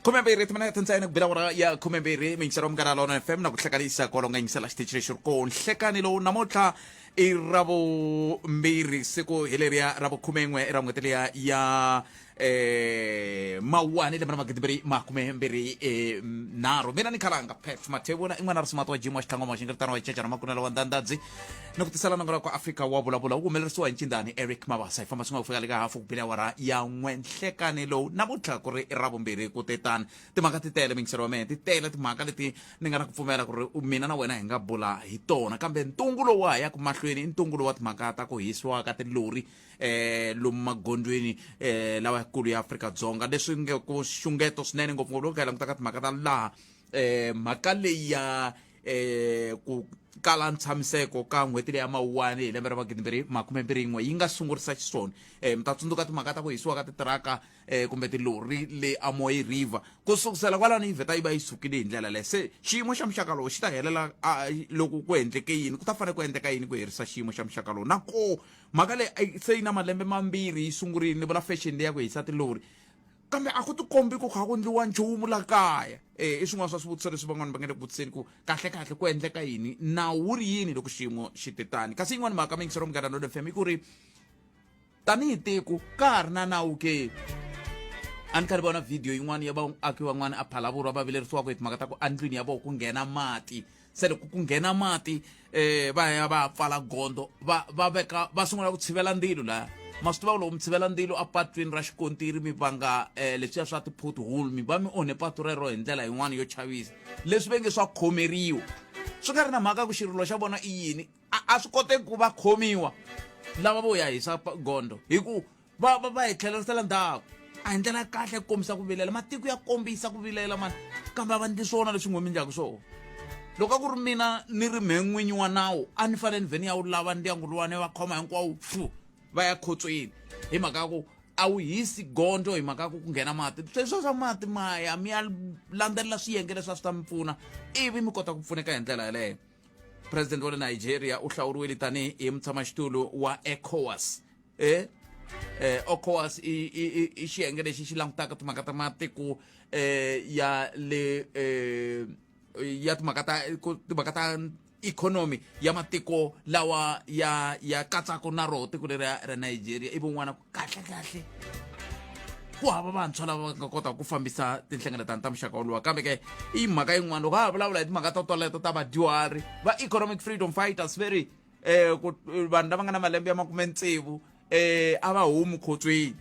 12 timinete ntsena ku bela awara ya 12 miyingiselo wa Munghana Lonene FM na ku hlekanisa kwalomu nga yingisela xitichi lexi ri ko nhlekani lowu namuntlha i ra vumbirhi siku hi leriya ra vukhumen'we ra n'hweti liya ya mawuwani lembe ra magidimbirhi makume mbirhi nharhu. Mina ni khalanga Pat Mathebula i n'wana ri simati wa jimu wa xitlhangoma xingiritano wa xichechana makunela wa ndandadzi ni ku tisela nongonoko wa Afrika wa vulavula wu humelerisiwa hi ncindani Eric Mabasa. Hi famba swin'we ku fika le ka hafu ku bile awara ya n'we nhlekani lowu namuntlha ku ri ra vumbirhi ku te tani. Timhaka ti tele mingiselo wa mehe, ti tele timhaka leti ni nga na ku pfumela ku ri mina na wena hi nga bula hi tona, kambe ntungu lowu wa ha yaka mahlweni i ntungu lowu wa timhaka ta ku hisiwa ka tilori lomu magondzweni lawa yakulu ya Afrika-Dzonga, leswi nge ku xungeto swinene ngopfungopfu loko hi languta ka timhaka ta laha mhaka leyi ya ku kala ntshamiseko ka n'hweti leyi ya Mawuwani hi lembe ra 2021 yi nga sungurisa xiswona. Mi ta tsundzuka timhaka ta ku hisiwa ka titiraka kumbe tilori le Amoy River, ku sukusela kwalano yi vheta yi va yi sukile hi ndlela leyi. Se xiyimo xa muxaka lowu xi ta helela loko ku endleke yini, ku ta fanele ku endleka yini ku herisa xiyimo xa muxaka lowu? Na koho mhaka leyi se yi na malembe mambirhi yi sungurile, ni vula fashion leyi ya ku hisa tilori, kambe a ku tikombi ku kha ku ndliwa nchumu la kaya. I swin'wana swa swivutiso leswi van'wana va nga le ku vutiseni ku kahle kahle ku endleka yini, nawu wu ri yini loko xiyimo xi te tani. Kasi yin'wana mhaka miyingiselo Munghana Lonene FM i ku ri tanihi tiko ka ha ri na nawu ke? A ni kha ni vona video yin'wana ya vaaki van'wana a Phalavurwa va vilerisiwaka hi timhaka ta ku endlwini ya vona ku nghena mati. Se loko ku nghena mati va ya va pfala gondzo, va va veka va sungula ku tshivela ndzilo laya. Ma swi tiva ku loko mi tshivela ndzilo apatwini ra xikontiri mi vanga leswiya swa ti-pothole, mi va mi onhe patu rero hi ndlela yin'wana yo chavisa, leswi ve nge swa khomeriwa swi nga ri na mhaka ku xirilo xa vona i yini. A swi koteki ku va khomiwa lava vo ya hisa gondzo hi ku va va va hi tlhelerisela ndzhaku. A hi ndlela ya kahle ku kombisa ku vilela. Matiko ya kombisa ku vilela mani, kambe a va ndli swona leswi n'we mi ndlaku swona. Loko a ku ri mina ni ri mhe n'winyi wa nawu, a ni fanele ni vhe ni ya wu lava ndyangu luwani va khoma hinkwawo pfu va ya khotsweni, hi mhaka ya ku a wu hisi gondzo hi mhaka ya ku ku nghena mati. Sweswo swa mati ma ya mi ya landzelela swiyenge leswi a swi ta mi pfuna ivi mi kota ku pfuneka hi ndlela yaleyo. President wa le Nigeria u hlawuriwile tanihi hi mutshamaxitulu wa ECOWAS. ECOWAS i xiyenge lexi xi langutaka timhaka ta matiko ya le ya timhaka ta timhaka ta ikhonomi ya matiko lawa ya ya katsaka na roho tiko leri ra Nigeria. Ivi un'wana ku kahle kahle ku hava vantshwa lava va nga kotaka ku fambisa tinhlengeletano ta muxaka wolowo. Kambe ke i mhaka yin'wana loko ha ha vulavula hi timhaka to toleto ta vadyuhari va economic freedom fighters ve ri ku vanhu lava nga na malembe ya 60 a va humi khotsweni.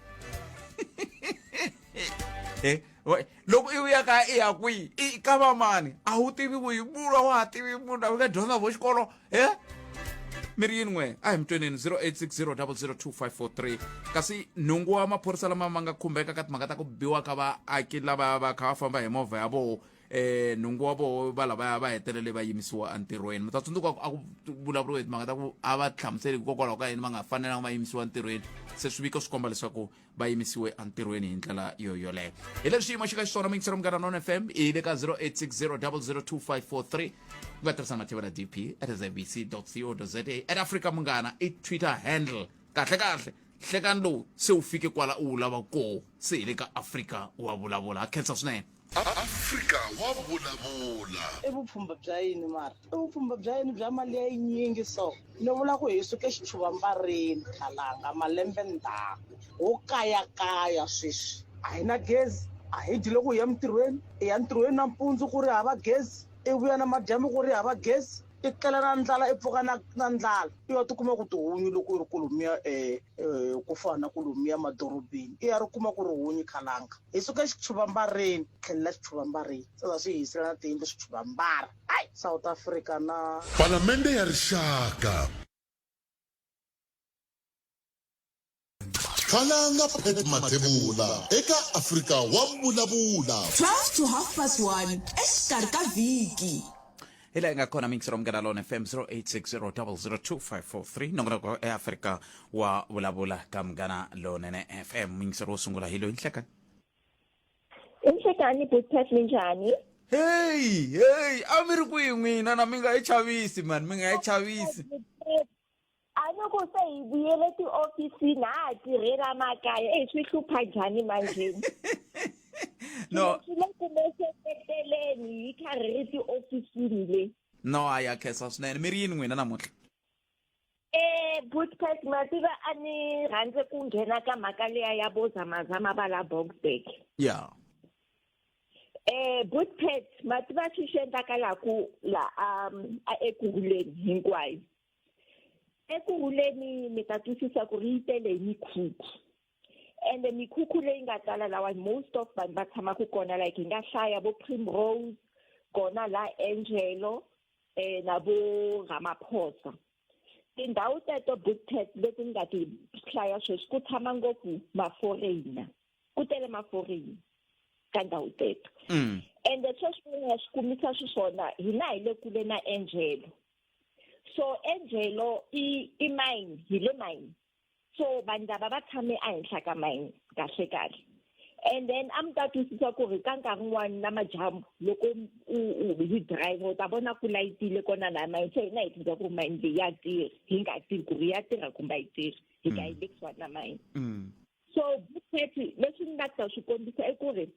Loko i vuya kaya i ya kwihi, i ka va mani, a wu tivi ku hi munhu, a wa ha tivi munhu, a wu nga dyondza vo xikolo. Mi ri yini n'we? A hi mi tweneni 0860002543. Kasi nhungu wa maphorisa lama ma nga khumbeka ka timhaka ta ku biwa ka vaaki lava va kha va famba hi movha ya voho, nhungu wa voho va lavaya va hetelele va yimisiwa entirhweni. Mi ta tsundzuka ku a ku vulavuriwe hi timhaka ta ku a va hlamuseli hikokwalaho ka yini va nga fanelanga va yimisiwa entirhweni. Se swiviko swi komba leswaku va yimisiwe entirhweni hi ndlela yo yoleyo. Hi leswi xiyimo xi ka xiswona. Muyingiseri Munghana Lonene FM hi le ka 0860002543, ku nga tirhisa Mathevela DP at sabc co za, at Africa Munghana i Twitter handle. Kahle kahle hlekani lowu se wu fike kwala u wu lava koho, se hi le ka Afrika wa vulavula. Ha khensa swinene. Afrika wa vulavula. I vupfhumba bya yini mara? I vupfhumba bya yini bya mali ya yinyingi so? Ni vula ku hi suke xichuvambareni khalanga malembe ndzhaku ho kayakaya sweswi. A hi na gezi, a hi dyi loko hi ya mintirhweni, i ya ntirhweni nampundzu ku ri hava gezi, i vuya namadyambu ku ri hava gezi, i tlela na ndlala i pfuka na na ndlala. I ya tikuma ku tihunyi loko i ri kolomiya ku fana na kolomiya madorobeni i ya ri kuma ku ri hunyi khalanga. Hi suka xichuvambareni tlhelela xichuvambareni se za swi hisela na tiyindlu swichuvambara. Ai South Africa na. Palamende ya Rixaka. Khalanga Pat Mathebula eka Afrika wa Vulavula. 12 to half past 1 exikarhi ka vhiki. Hi laha hi nga kona mixero Munghana Lonene FM 0860002543, nongonoko eAfrika wa Vulavula ka Munghana Lonene FM. Muyingiseri wo sungula hi loyi. Nhlekani. Inhlekani Butpet, minjhani? Hey, hey, a mi ri kwihi n'wina na mi nga yi chavisi mani, mi nga yi chavisi. A ni ku se hi vuyele tiofisini ha ha tirhela makaya, e swi hlupha njhani manjheni? No. Swi le ku moxeketeleni hi karhi ri tiofisini le. No, a ya khensa swinene. Mi ri yini n'wina namuntlha? Bootpet, ma tiva a ni rhandze ku nghena ka mhaka liya ya vo zamazama va la Boksburg. Ya. Bootpet, ma tiva swi swi endlakalaku la a Ekurhuleni hinkwayo. Ekurhuleni mi ta twisisa ku ri yi tele hi mikhukhu. Ende mikhukhu leyi nga tala lawa most of vanhu va tshamaka kona, like hi nga hlaya vo Primrose, kona la Angelo, na vo Ramaphosa. Tindhawu teto Bootpet leti ni nga ti hlaya sweswi ku tshama ngopfu ma-foreigner, ku tele ma-foreigner ka ndhawu teto. Ende sweswi ni nga swi kumisa xiswona, hina hi le kule na Angelo. So Angelo i mine, hi le mine. So vanhu lava va tshame ehenhla ka mine kahle kahle. And then a mi ta twisisa ku ri ka nkarhi wun'wani na madyambu loko u hi driver u ta vona ku layitile kona laha mine, se hina hi tiva ku mine leyi ya tirha, hi nga tivi ku ri ya tirha kumbe a yi tirhi, hi ka yi le kusuhani na mine. So Bootpet, leswi ni nga ta swi kombisa i ku ri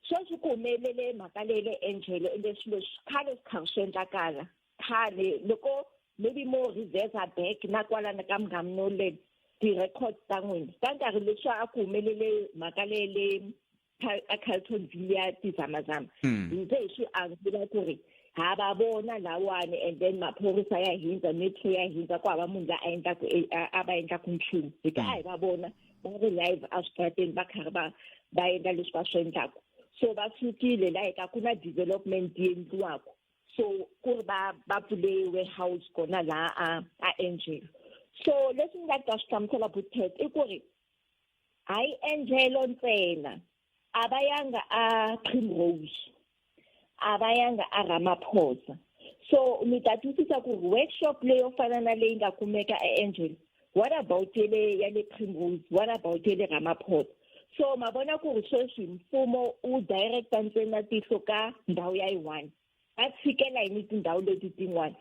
sweswi ku humelele mhaka leyi le Angelo, ende swilo swi khale swi kha swi endlakala khale, loko maybe mo reverse back na kwalano ka Munghana Lonene ti-records ta n'wina ka nkarhi leswi a ku humelele mhaka leyi le a Carltonville ya tizamazama, hi ze hi swi angula ku ri ha va vona lawani, and then maphorisa ya hindza, metro ya hindza, ku hava munhu la a endlaku a va endlaku nchumu, hi ka a hi va vona va ri live eswitarateni va karhi va endla leswi va swi endlaku. So va sukile la hi ka ku na development yi endliwaka, so ku ri va pfule warehouse kona laha a Angelo. So leswi ni nga ta swi hlamusela Bootpet i ku ri hayi Angelo ntsena, a va yanga a Primrose, a va yanga a Ramaphosa. So mi ta twisisa ku ri workshop leyo fana na leyi nga kumeka eAngelo, what about yele ya le Primrose, what about yele Ramaphosa? So ma vona ku ri sweswi mfumo wu directa ntsena tihlo ka ndhawu ya yi one, va tshikela hi ni tindhawu leti tin'wana.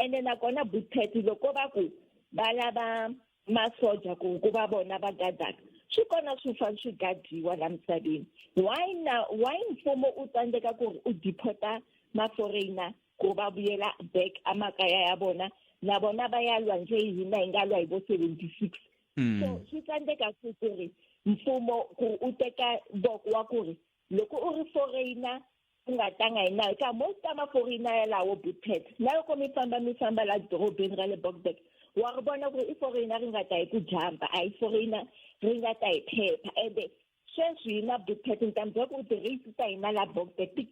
Ende nakona Bootpet, loko va ku va lava masoja ku va vona va gadaka, swi kona swi fanele swi gadiwa la misaveni. Why na why mfumo u tsandzeka ku ri u deporta ma-foreigner ku va vuyela back emakaya ya vona, na vona va ya lwa nje hina hi nga lwa hi vo 76? So swi tsandzeka ku ri mfumo ku u teka voko wa ku ri loko u ri foreigner u nga tanga hi nawu, ka most ka ma-foreigner yalawo Bootpet, na loko mi famba la dorobeni ra le Boksburg, wa ri vona ku ri i foreigner ri nga ta hi ku jumpa, a hi foreigner ri nga ta hi phepha. Ende sweswi hina Bootpet, ni ta mi byela ku ti-rates ta hina la Boksburg ti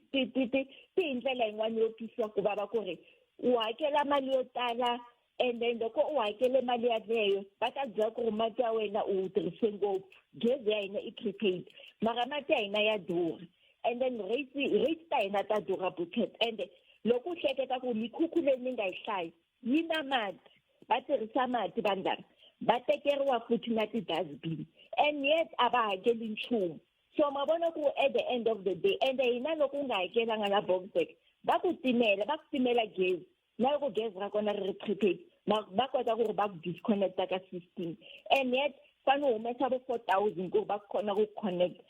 hi ndlela yin'wana yo twisa ku vava, ku ri u hakela mali yo tala, and then loko u hakele mali yaleyo va ta byela ku ri mati ya wena u wu tirhise ngopfu. Gezi ya hina i prepaid, mara mati ya hina ya durha, and then rates ta hina ta durha, Bootpet. And loko u hleketa ku mikhukhu leyi ni nga yi hlaya yi na mati, va tirhisa mati, vanhu lava va tekeriwa futhi na ti-dustbin, and yet a va hakeli nchumu. So ma vona ku at the end of the day, and hina loko u nga hakelanga la Boksburg, va ku timela gezi, na loko gezi ra kona ri ri prepaid, va kota ku ri va ku disconnecta ka system, and yet fane u humesa vo 4000 ku ri va kona ku connect.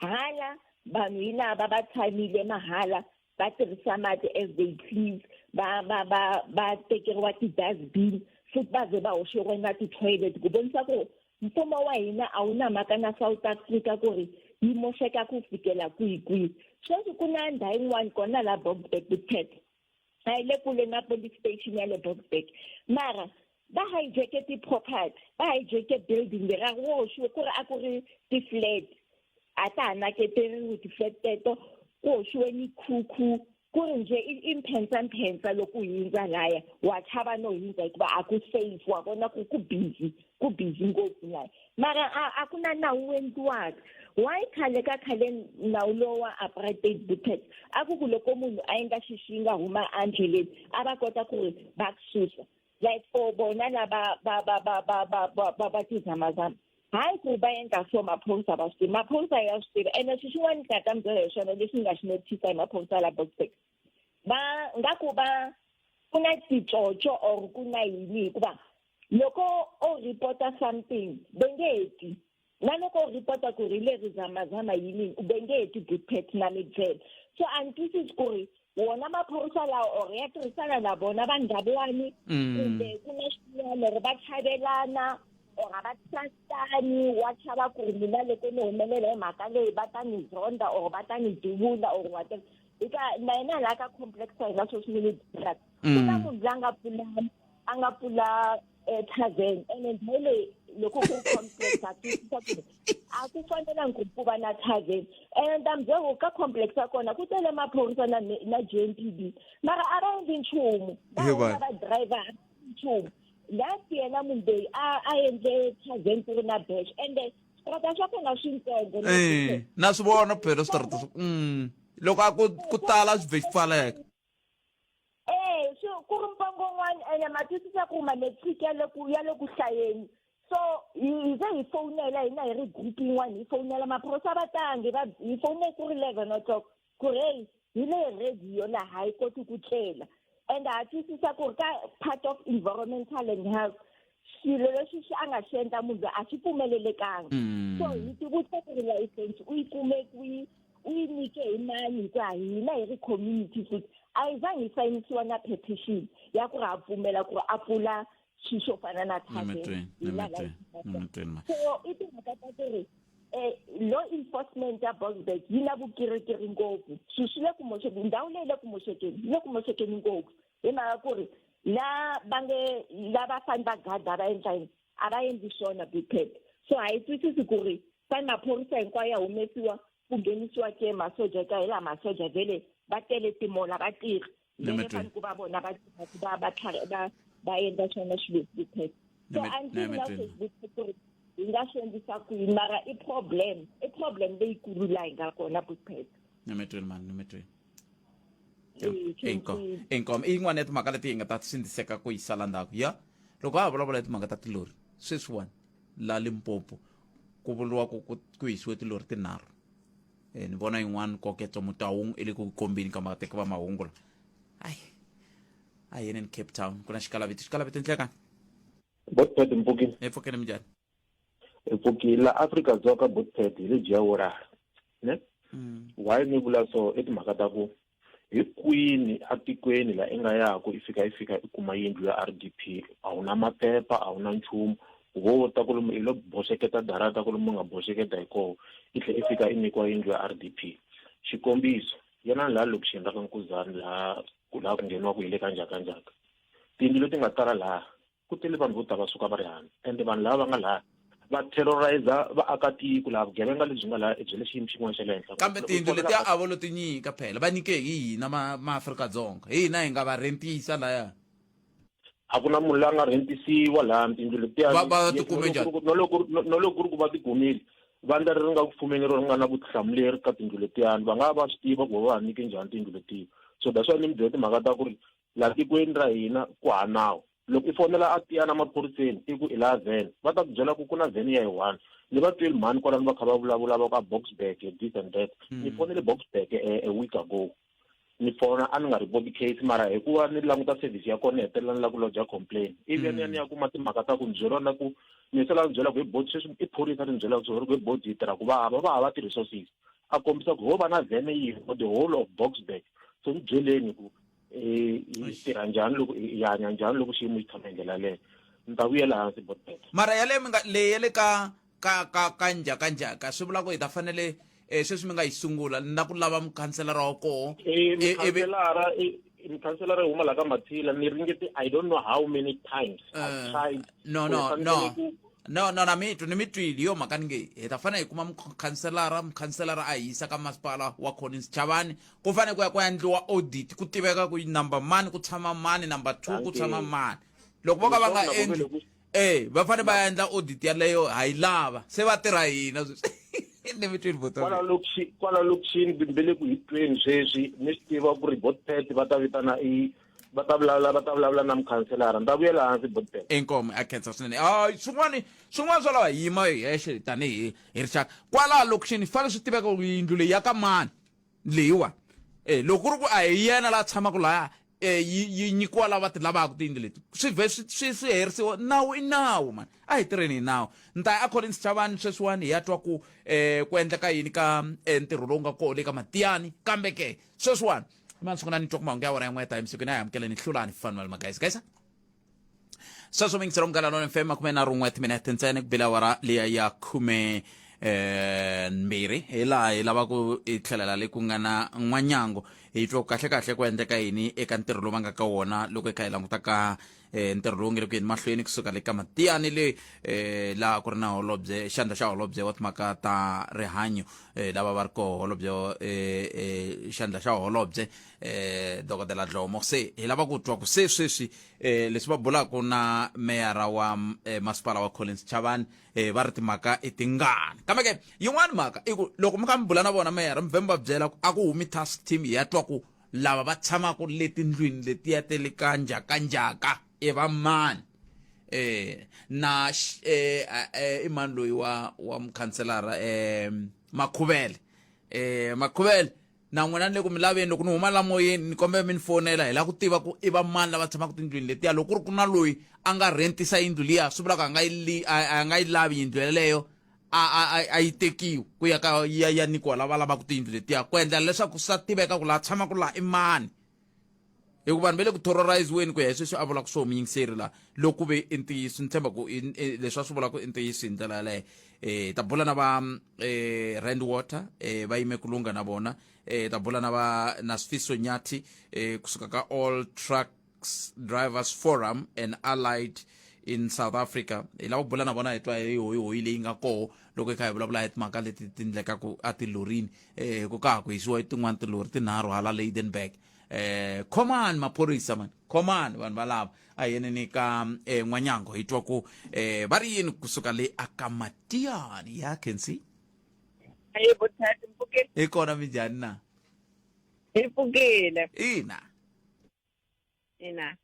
Hala vanhu hi lava va tshamile mahala, va tirhisa mati as they please, va tekeriwa ti-dustbin futhi, va ze va hoxeriwa na ti-toilet, ku vonisa ku mfumo wa hina a wu na mhaka na South Africa ku ri yi moxeka ku fikela kwihi kwihi. Sweswi ku na ndhawu yin'wana kona la Boksburg, Bootpet, a hi le kule na police station ya le Boksburg, mara va hijacke ti-property, va hijacke building leri a ri hoxiwe ku ri a ku ri ti-flat, a ta ha naketeriwi ti-flat teto, ku hoxiwe mikhukhu, ku ri nje i mphensamphensa. Loko u hindza laya wa chava no hindza hikuva a ku safe, wa vona ku busy, ku busy ngopfu laya, mara a ku na nawu wu endliwaka. Why khale ka khale nawu lowu wa apartheid, Bootpet, a ku loko munhu a endla xixi nga huma endleleni, a va kota ku ri va ku susa, like for bona lava va tizamazama, hayi ku va endla so maphorisa va swi tiva, maphorisa ya swi tiva. Ene swilo xin'wana ni nga ta mi byela hi swona leswi ni nga xi notice hi maphorisa la Boksburg, va nga ku va ku na titsotso or ku na yini, hikuva loko o reporta something va nge ti. Na loko u report-a ku ri le ri zamazama yini u be nge heti good pet na mi byela. So a ni twisisi ku ri wona maphorisa lawa or ya tirhisana na vona vanhu lavawani kumbe ku na xin'wana or va chavelana or a va trustani wa chava ku ri mina loko ni humelela hi mhaka leyi va ta ni zonda or va ta ni duvula or whatever. Hika na hina laha ka complex ya hina sweswi ni mi byelaka ku na munhu la nga pfula a nga pfula eh, tavern ene ndhawu leyi loko ku ri complex a twisisa ku a ku fanelangi ku ku va na tavern ene ni ta mi byela ku ka complex ya kona ku tele maphorisa na na J_N_P_B mara a va endli nchumu va He huma vanhu. va driver a va endli nchumu last yena munhu loyi a a endle tavern ku ri na batch ende switarata swa kona swintsongo Eh, na swi vona phela switarata swa loko a ku ku tala swi vhe xi pfaleka Eh, swi ku ri mpongo wun'wana ene ma twisisa ku ma-matric ya le ku ya le ku hlayeni so hi hi ze hi fowunela hina hi ri group yin'wana hi fowunela maphorisa va tangi va hi fowune ku ri 11 o'clock ku ri hey hi le radio laha ha yi koti ku tlela and ha twisisa ku ri ka part of environmental and health swilo leswi swi a nga swi endla munhu loyi a swi pfumelelekanga so hi tivutisa ku ri license u yi kume kwihi u yi nyike hi mani hikuva hina hi ri community futhi a yi zangi yi sayinisiwa na petition ya ku ri ha pfumela ku ri a pfula swilo swo fana na tavern hina la so i timhaka ta ku ri um law enforcement ya Boksburg yi na vukirikiri ngopfu swilo swi le ku moxekeni ndhawu leyi le ku moxekeni yi le ku moxekeni ngopfu hi mhaka ku ri la va nge lava fane va gada va endla yini a va endli swona big pet so a hi twisisi ku ri fane maphorisa hinkwayo ya humesiwa ku nghenisiwa ke masoja ka hi laha masoja vhele va tele timola va tirhi vhele fane ku va vona va va va va va endla swona swilo big pet so a ndzi na Facebook ku ri hi nga swi endlisa ku yini mara i problem i problem leyikulu laha hi nga kona big pet nimetweni mani nimetweni inkomu inkomu i yin'wana ya timhaka leti hi nga ta sindziseka ku yi sala ndzhaku ya loko ha vulavula hi timhaka ta tilori sweswiwani la limpopo ku vuriwa ku ku hisiwe tilori tinharhu um ni vona yin'wana koketso mutawung i le ku kombeni ka vateki va mahungu la ayi a hi yeneni cape town ku na xikalavito xikalavito nhlekani botpet mpfukini hi pfukeni minjhani hi pfukile la afrika dzonga botpet hi le jiyaworara ne why ni vula so i timhaka ta ku hi kwini atikweni la i nga yaku i fika i fika i kuma yindlu ya R D P a wu na maphepha a wu na nchumu wo ta ku lomu i lo boxeketa darata ku lomu u nga boxeketa hi koho i tlhe i fika i nyikiwa yindlu ya R D P xikombiso yena laha lokixini ra ka Nkuzani laha ku laha ku ngheniwaku hi le ka Njhakanjhaka tiyindlu leti nga tala laha ku tele vanhu vo ta va suka va ri handle ende vanhu lava va nga laha va terrorize vaakatiko laha vugevenga lebyi nga laha i bya le xiyimo xin'wana xa le henhla kambe tiyindlu letiya a vo lo ti nyika phela va nyike hi hina maafrika-dzonga hi hina hi nga va rentisa laya a ku na munhu loyi a nga rentisiwa laha tiyindlu letiya va ti kume njhani no loko ku ri ku va ti kumile vandla ri nga ku fumeni ro ri nga na vutihlamuleri ka tiyindlu letiyani va nga va swi tiva ku va va nyike njhani tiyindlu letiya so that's why ni mi byela timhaka ta ku ri laha tikweni ra hina ku ha nawu loko i fonela a tiyana maphoriseni i ku i lava vhene va ta ku byela ku ku na vhene ya yi one ni va tweli mhani kwalano va kha va vulavula va ku a Boksburg this and that ni fonele Boksburg a week ago ni fona a ni nga report case mara hikuva ni languta service ya kona ni hetelela ni lava ku lodge complain ivi ni ya ni ya kuma timhaka ta ku ni byeriwa na ku ni se la ni byela ku hi boti sweswi i phorisa ri ni byela ku hi boti hi tirha ku vava va hava ti-resources a kombisa ku ho va na vhene yin'we for the whole of Boksburg so ni byeleni ku eh, hi tirha njhani loko hi hanya njhani loko xiyimo xi tshama hi ndlela yaleyo ni ta vuyela hansi botbet mara yaleyo mi nga leyi ya le ka ka ka ka njhaka njhaka swi vula ku hi ta fanele eh, sweswi mi nga yi sungula na ku lava mukhanselara wa koho Eh, Eh, ivi- mukhanselara mukhanselara huma la ka mathila ni ringete i don't know how many times I've Eh, tried no ku no hi fanekele no ku- no no na mi twi ni mi twile hi yo mhaka ni nge hi ta fanele hi kuma mukhanselara mukhanselara a hi yisa ka masipala wa Collins Chavani ku fanele ku ya ku ya endliwa audit ku tiveka ku number mani ku tshama mani number 2 ku tshama mani loko vo ka va nga endli eh va fanele va endla audit yaleyo ha yi lava se va tirha hina sweswi ni mi twini kwala lokixini kwala lokixini be le ku hi tweni sweswi ni swi tiva ku ri botpet va ta vitana i va ta vulavula va ta vulavula na mukhanselara ni ta vuyela hansi botpet inkomo a khensa swinene hayi swin'wana swin'wana swa lava yima hi hexe tanihi hi rixaka kwala lokixini fanele swi tiveka ku yindlu leyi ya ka mani leyiwa e loko ku ri ku a hi yena la tshamaka laya yi yi nyikiwa lava ti lavaka tiyindlu leti swi vhe swi swi swi herisiwa nawu i nawu mani a hi tirheni hi nawu ni ta ya a Collins Chavani sweswiwani hi ya twa ku ku endleka yini ka ntirho lowu nga koho le ka Matiyani kambe ke sweswiwani mani sungula ni twa ku mahungu ya awara yin'we ya ta emisikwini a hi amukeleni Hlulani Fanuel Magaisa Gaisa sweswo mingiselo Munghana Lonene FM 31 timinete ntsena ku bile awara liya ya khume 2 hi laha hi lava ku hi tlhelela le ku nga na n'wanyango hi twa ku kahle kahle ku endleka yini eka ntirho lowu va nga ka wona loko hi kha hi languta ka ntirho lowu nge le ku yeni mahlweni kusuka le ka Matiyani le laha ku ri na holobye xandla xa holobye wa timhaka ta rihanyo lava va ri koho holobye xandla xa holobye dokodela Dlomo se hi lava ku twa ku se sweswi leswi va bulaka na meyara wa masipala wa Collins Chavani va ri timhaka i tingani kambe ke yin'wana mhaka i ku loko mi kha mi bula na vona meyara mi vhe mi va byela ku a ku humi task team hi ya twa ku lava va tshamaka le tindlwini letiya ta le ka njhakanjhaka i va mani na i mani loyi wa mukhanselara Makhuvele Makhuvele na n'wina ni le ku mi laveni loko ni huma la moyeni ni kombela mi ni fonela hi lava ku tiva ku i va mani lava tshamaka tindlwini letiya loko ku ri ku na loyi a nga rentisa yindlu liya swi vula ku a nga yi a nga yi lavi yindlu yeleyo a a a a yi tekiwi ku ya ka ya ya nyikiwa lava lavaka tiyindlu letiya ku endlela leswaku swi ta tiveka ku laha tshamaka laha i mani hi ku vanhu va le ku terroriziweni ku ya hi sweswi a vulaka swo muyingiseri la loko ku ve i ntiyiso ni tshemba ku leswi a swi vulaka i ntiyiso hi ndlela yaleyo um ta bula na va um Rand Water um va yime ku lungha na vona um ta bula na va na Sifiso Nyathi um kusuka ka All Trucks Drivers Forum and Allied in South Africa hi lava ku bula na vona hi twa hi hoyihoyi leyi nga koho loko hi kha hi vulavula hi timhaka leti ti endlekaka atilorini um ku ka ha ku hisiwa tin'wani tilori tinharhu hala Lydenburg khomani maphorisa mani khomani vanhu valava a hi yeneni ka n'wanyango hi twa ku va ri yini kusuka le aka Matiyani ya Kensi Ayi bothati mpfukile. Hi kona minjhani na? Hi pfukile. Ina. Ina.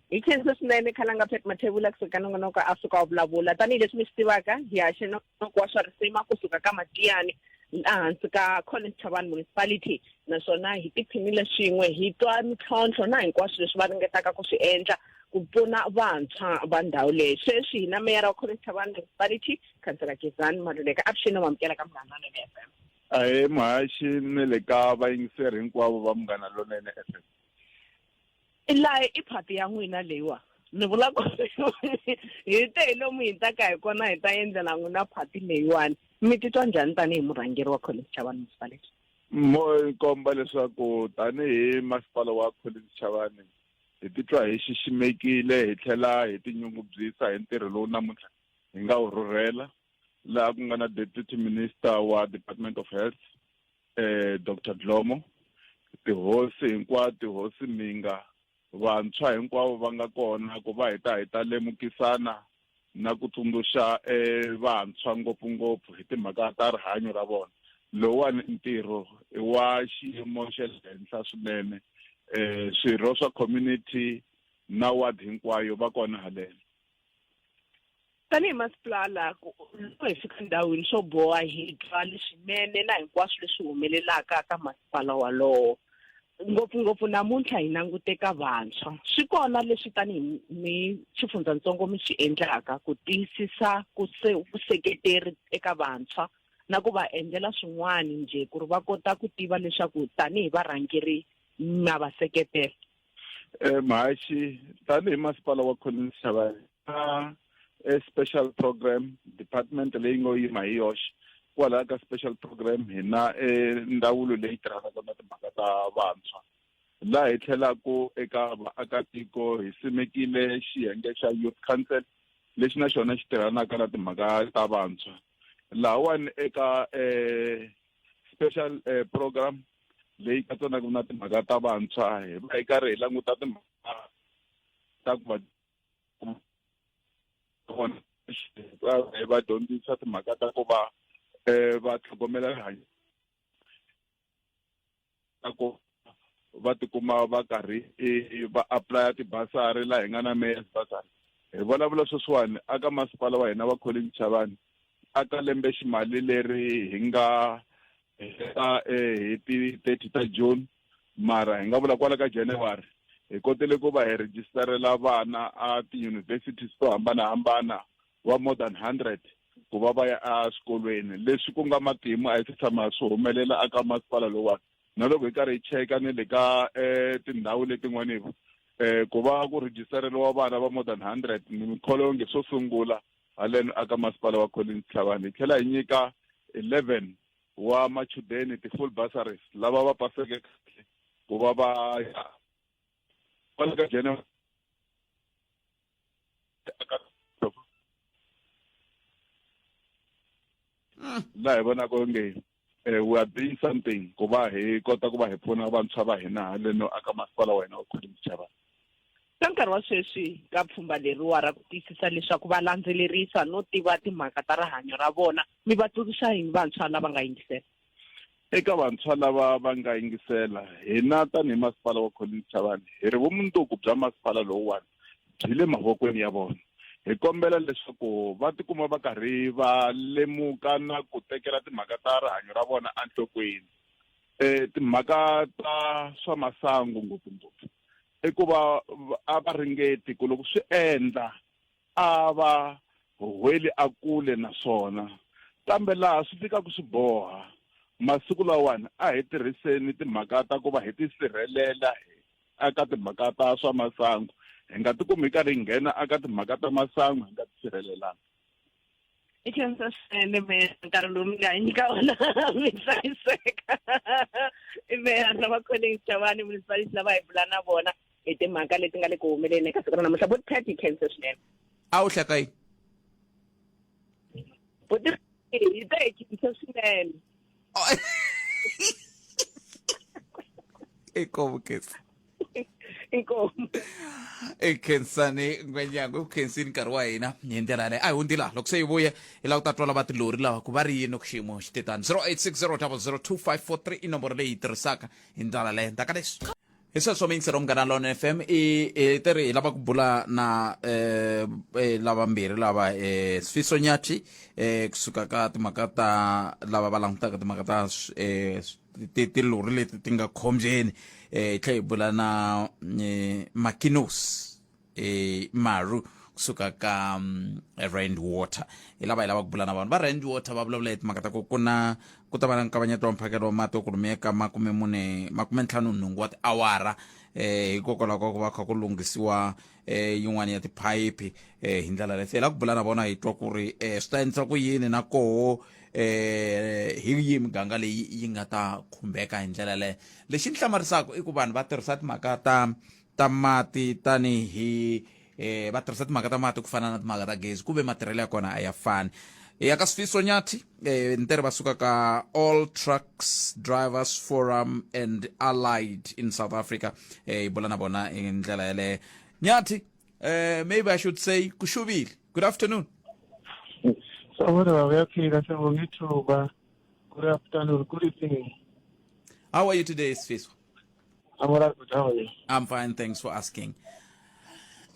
Hi khensa swinene Khalanga Pat Mathebula kusuka ka nongonoko a suka wa vulavula tanihileswi mi swi tivaka hi haxe nongonoko wa swa risima kusuka ka Matiyani ehansi ka Collins Chavani Municipality naswona hi tiphinile swin'we hi twa mintlhontlho na hinkwaswo leswi va ringetaka ku swi endla ku pfuna vantshwa va ndhawu leyi sweswi hi na meyara wa Collins Chavani Municipality Khansela Gezani Maluleka avuxeni no mamukela ka Munghana Lonene FM. Ahee muhaxi ni le ka vayingiseri hinkwavo va Munghana Lonene FM. Laha i phati ya n'wina leyiwa ni vula ku hi te hi lomu hi taka hi kona hi ta endlela n'wina phati leyiwani mi titwa njhani tanihi murhangeri wa Collins Chavani Municipality? Mo komba leswaku tanihi masipala wa Collins Chavani hi titwa hi xiximekile hi tlhela hi tinyungubyisa hi ntirho lowu namuntlha hi nga wu rhurhela laha ku nga na Deputy Minister wa Department of Health Dr Dlomo tihosi hinkwato tihosi Mhinga vantshwa hinkwavo va nga kona ku va hi ta hi ta lemukisana na ku tsundzuxa vantshwa ngopfungopfu hi timhaka ta rihanyo ra vona lowuwani ntirho i wa xiyimo xa le henhla swinene swirho swa community na ward hinkwayo va kona haleno. Tanihi masipala, loko hi fika endhawini swo boha hi twa leswinene na hinkwaswo leswi humelelaka ka masipala walowo. Ngopfungopfu namuntlha hi langute ka vantshwa. Swi kona leswi tanihi mi xifundzatsongo mi swi endlaka ku tiyisisa ku vuseketeri eka vantshwa na ku va endlela swin'wana njhe ku ri va kota ku tiva leswaku tanihi varhangeri ma va seketela? Mhaxi, tanihi masipala wa Collins Chavani na special program department leyi ngo yima hi yoxe kwalaya ka special program hi na ndzawulo leyi tirhanaka na timhaka ta vantshwa laha hi tlhelaku eka vaakatiko hi simekile xiyenge xa youth council lexi na xona xi tirhanaka na timhaka ta vantshwa lahawani eka special program leyi katsanaka na timhaka ta vantshwa hi va hi karhi hi languta timhaka ta ku va vona hi va dyondzisa timhaka ta ku va va tlhogomela rihanyo ta ku va tikuma va karhi va apply tibasari laha hi nga na mayor's bursary hi vulavula sweswiwani aka masipala wa hina wa Collins Chavani aka lembe ximali leri hi nga heta hi ti 30 ta June mara hi nga vula kwala ka January Hi kotile ku va hi rhijistarela vana a ti-universities to hambanahambana va more than 100 ku va va ya eswikolweni. Leswi ku nga matimu a hi se tshama swi humelela aka masipala lowuwani. Na loko hi karhi hi cheka ni le ka tindhawu letin'wani ku va ku rhijistareliwa vana va more than 100 ni mikholwa onge swo sungula haleno aka masipala wa Collins Chabane. Hi tlhela hi nyika 11 wa machudeni ti-full bursaries lava va paseke kahle ku va va ya kwala ka January laha hi vonaka onge we are doing something ku va hi kota ku va hi pfuna vantshwa va hina haleno aka masipala wa hina wa Collins Chabane. Ka nkarhi wa sweswi ka pfhumba leriwa ra ku tiyisisa leswaku va landzelerisa no tiva timhaka ta rihanyo ra vona, mi va tsundzuxa yini vantshwa lava nga yingisela? Eka vantshwa lava va nga yingisela, hina tanihi masipala wa Collins Chabane hi ri vumundzuku bya masipala lowuwani byi le mavokweni ya vona. Hi kombela leswaku va tikuma va karhi va lemuka na ku tekela timhaka ta rihanyo ra vona enhlokweni. Timhaka ta swa masangu ngopfungopfu i ku va a va ringeti ku loko swi endla a va huhweli a kule na swona, kambe laha swi fikaka swi boha masiku lawani a hi tirhiseni timhaka ta ku va hi tisirhelela eka timhaka ta swa masangu, hi nga tikumi hi karhi hi nghena eka timhaka ta masangu hi nga tisirhelelanga. I khensa swinene me nkarhi lowu mi nga hi nyika wona mi hlayiseka. I meya va Collins Chabane municipality lava hi bula na vona hi timhaka leti nga le ku humeleni eka siku ra namuntlha. Buti Pat, hi khense swinene. A wu hleka yini? Buti hi ta hi khensa swinene. Inkomu Khensa. Inkomu. I Khensani Ngwenyango, u khensini nkarhi wa hina hi ndlela yaleyo. A hi hundzi laha loko se hi vuye hi lava ku ta twa lava tilori lava ku va ri yini ku xiyimo xi te tani. 0860002543 i nomboro leyi yi tirhisaka hi ndlela leyo. Ndzhaku ka leswi hi sweswo miyingiselo Munghana Lone FM i i teri hi lava ku bula na lavambirhi lava Sifiso Nyathi kusuka ka timhaka ta lava va langutaka timhaka ta tilori leti ti nga khombyeni, hi tlhela hi bula na Makinos Maru kusuka ka Rand Water. Hi lava hi lava ku bula na vanhu va Rand Water, va vulavula hi timhaka ta ku ku na ku ta va na nkavanyeto wa mphakelo wa mati wa ku ka 48 58 wa tiawara, hikokwalaho ka ku va kha ku lunghisiwa yin'wana ya tiphayiphi hi ndlela leyi. Se hi lava ku bula na vona hi twa ku ri swi ta endlisa ku yini na koho, hi yihi miganga leyi yi nga ta khumbeka hi ndlela leyo. Lexi ni hlamarisaka i ku vanhu va tirhisa timhaka ta mati tanihi va tirhisa timhaka ta mati ku fana na timhaka ta gezi, ku ve matirhelo ya kona a ya fani. Ya ka Sifiso Nyathi, ntere va suka ka All Trucks Drivers Forum and Allied in South Africa, hi bula na vona hi ndlela yaleyo. Nyathi, maybe I should say kushubile, good afternoon. Sawubona baba, uyaphila? Siyabonga ithuba. Good afternoon, good evening. How are you today, Sifiso? I'm all right, how are you? I'm fine, thanks for asking.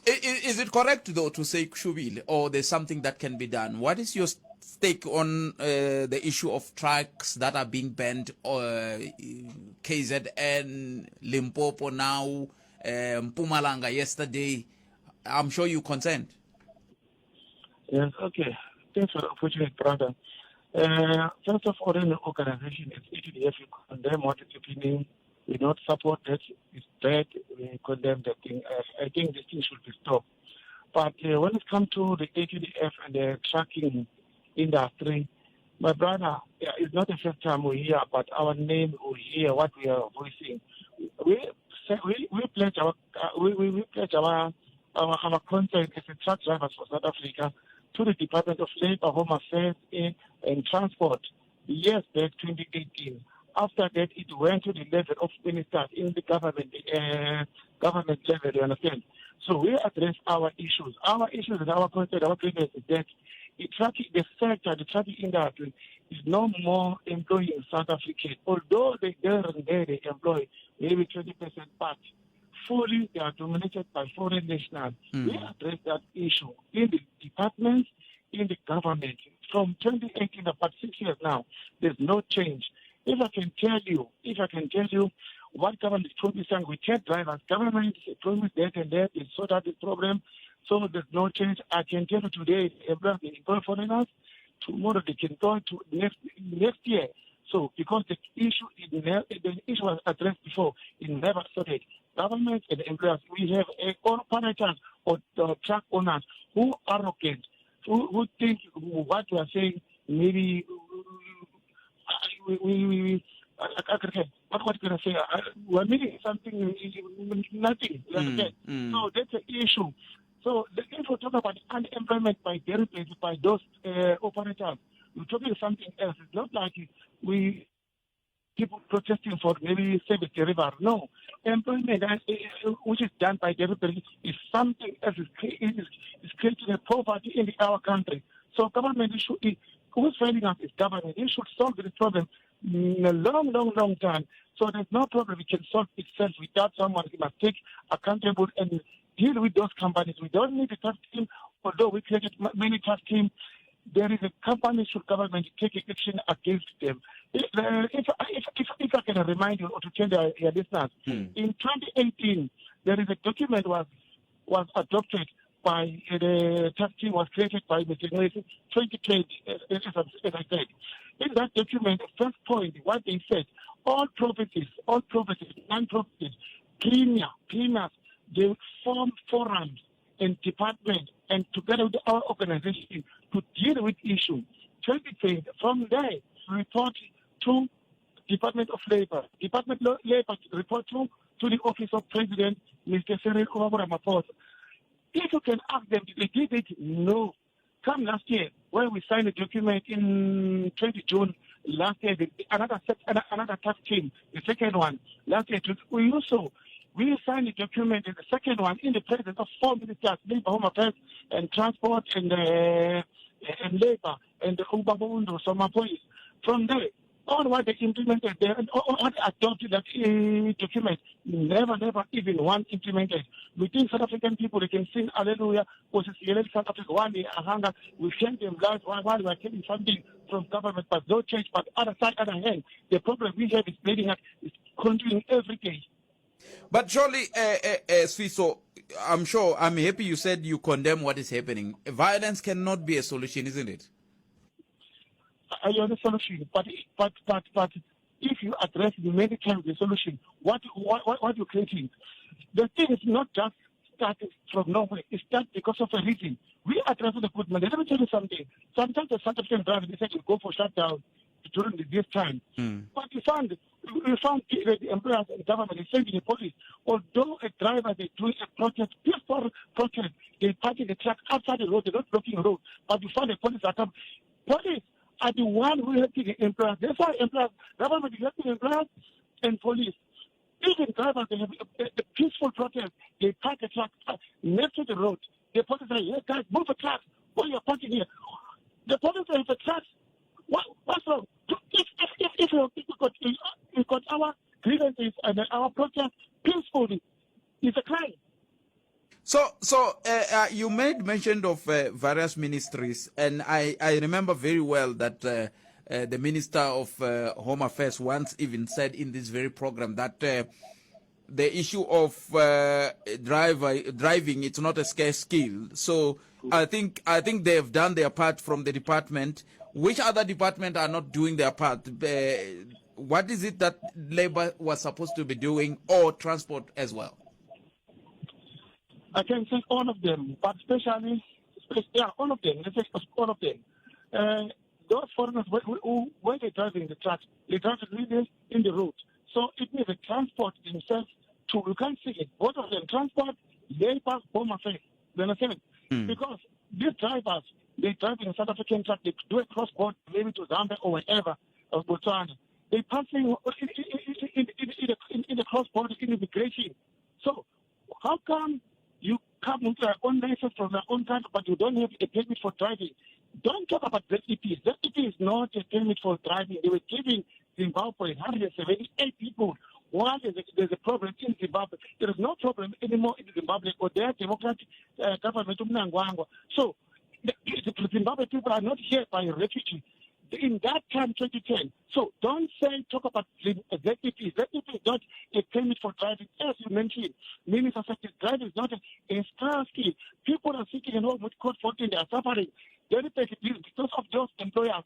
Is it correct though to say kushubile, or there's something that can be done? What is your stake on the issue of trucks that are being banned, KZN, Limpopo now, Mpumalanga yesterday? I'm sure you're concerned. Yes, okay. Thanks for the opportunity, brother. First of all, in the organization, it's ATDF, we condemn what is happening. We not support that. It's bad. We condemn that thing. I think this thing should be stopped. But when it comes to the ATDF and the trucking industry, my brother, yeah, it's not the first time we hear about our name or hear what we are voicing. We pledge our we pledge our concern as a truck drivers for South Africa to the Department of Labor, Home Affairs and Transport years back, 2018. After that, it went to the level of ministers in the government level, you understand? So we address our issues. Our issues and our concern, our grievance is that the trucking, the sector, the trucking industry is no more employing South Africans. Although they there and there they employ maybe 20%, but fully they are dominated by foreign nationals. We address that issue in the departments, in the government. From 2018, about 6 years now, there's no change. If I can tell you, What government is promising, we tell drivers, government promised that and that, they sort out this problem. So there's no change. I can tell you today, employers they employ foreigners. Tomorrow they can go to next year. So because the issue the issue was addressed before, it never sorted. Government and employers, we have all operators or truck owners who are arrogant, who think what we are saying maybe we what can I say? We're meaning something, nothing. You understand? So that's the issue. So if we talk about unemployment by deliberately by those operators, we're talking something else. It's not like we people protesting for maybe service delivery. No, employment, which is done by deliberately, is something else. Is creating a poverty in our country. So government should, who's failing us is government. They should solve this problem in a long, long, long time. So there's no problem. It can solve itself without someone. It must take accountable and deal with those companies. We don't need a task team, although we created many task teams. There is a company should government take action against them. If I can remind you or to tell your listeners, in 2018, there is a document was adopted by the task team was created by Mr. Nxesi, 2020, as I said. In that document, the first point, what they said, all provinces, 9 provinces, premiers, they form forums and departments and together with our organization to deal with issues. 2020, from there, report to Department of Labor. Department of Labor report to the Office of President, Mr. Cyril Ramaphosa. If you can ask them, did they did it? No. Come last year, when we signed a document in 20 June last year, another task team, the second one, last year, we signed a document in the second one in the presence of 4 ministers, Labor, Home Affairs, and Transport, and Labor, and the Ubabundo, Soma Police. From there, all what they implemented there, and all what they adopted that document, never even one implemented. We think South African people, they can sing Hallelujah, because it's South Africa, one day, a hunger, we send them lives while we are getting something from government, but no change. But other side, other hand, the problem we have is bleeding out, is continuing every day. But surely, Sifiso, I'm sure, I'm happy you said you condemn what is happening. Violence cannot be a solution, isn't it? You're the solution, but if you address many times the solution, what you're creating, the thing is not just started from nowhere. It starts because of a reason. We address the good money. Let me tell you something. Sometimes the South African drivers, they say to go for shutdown during this time. But we found the employers and government is sending the police. Although a driver, they do a protest, peaceful protest, they park the truck outside the road, they're not blocking the road. But you find the police are come. Police are the one who helping the employers. That's why employers, government is helping employers and police. Even drivers, they have a peaceful protest. They park the truck next to the road. The police say, hey guys, move the truck. Why are you parking here? The police have the trucks. What's wrong? If we got our grievances and our protest peacefully, it's a crime. So you made mention of various ministries, and I remember very well that the Minister of Home Affairs once even said in this very program that the issue of driving, it's not a scarce skill. So I think they have done their part from the department. Which other department are not doing their part? What is it that Labor was supposed to be doing, or transport as well? I can say all of them, but especially, yeah, all of them. Let's say all of them. Those foreigners, when they're driving the trucks, they drive really in the road. So it means the transport themselves, too. You can't see it. Both of them, transport, Labor, Home Affairs. You understand? Because these drivers, they drive in a South African truck, they do a cross-border, maybe to Zambia or wherever, or Botswana. They're passing in the cross-border in immigration. So how come you come with your own license from your own country, but you don't have a permit for driving? Don't talk about ZEP. ZEP is not a permit for driving. They were giving Zimbabwe 178 people. Why there's a problem in Zimbabwe? There is no problem anymore in Zimbabwe or their democratic government. So the Zimbabwe people are not here by refugees. In that time, 2010. So don't say, talk about ZEP. ZEP is not a permit for driving. As you mentioned, many suspected driving is not a star skill. People are sitting at home with code 14, they are suffering. They only take it because of those employers.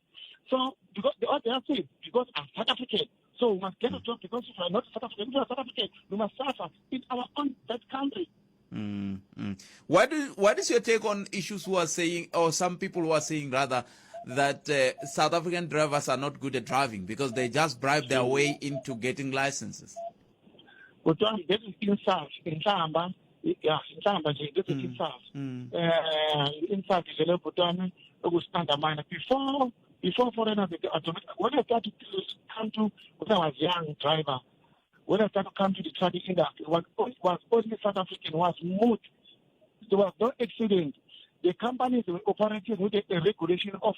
So, because they, all they are saying, because I'm South African, so we must get a job because if we are not South African, if we are South African, we must suffer in our own that country. What is your take on issues who are saying, or some people who are saying rather, that South African drivers are not good at driving because they just bribe their way into getting licenses? Kodwa that is insult, inhlamba, yeah, inhlamba nje, this is insult. Insult nje leyo bhuti wami okusi-undermine. Before foreigners, when I started to come to, when I was young driver, when I started to come to the trucking industry, was only South African, was smooth. There was no accident. The companies were operating with a regulation of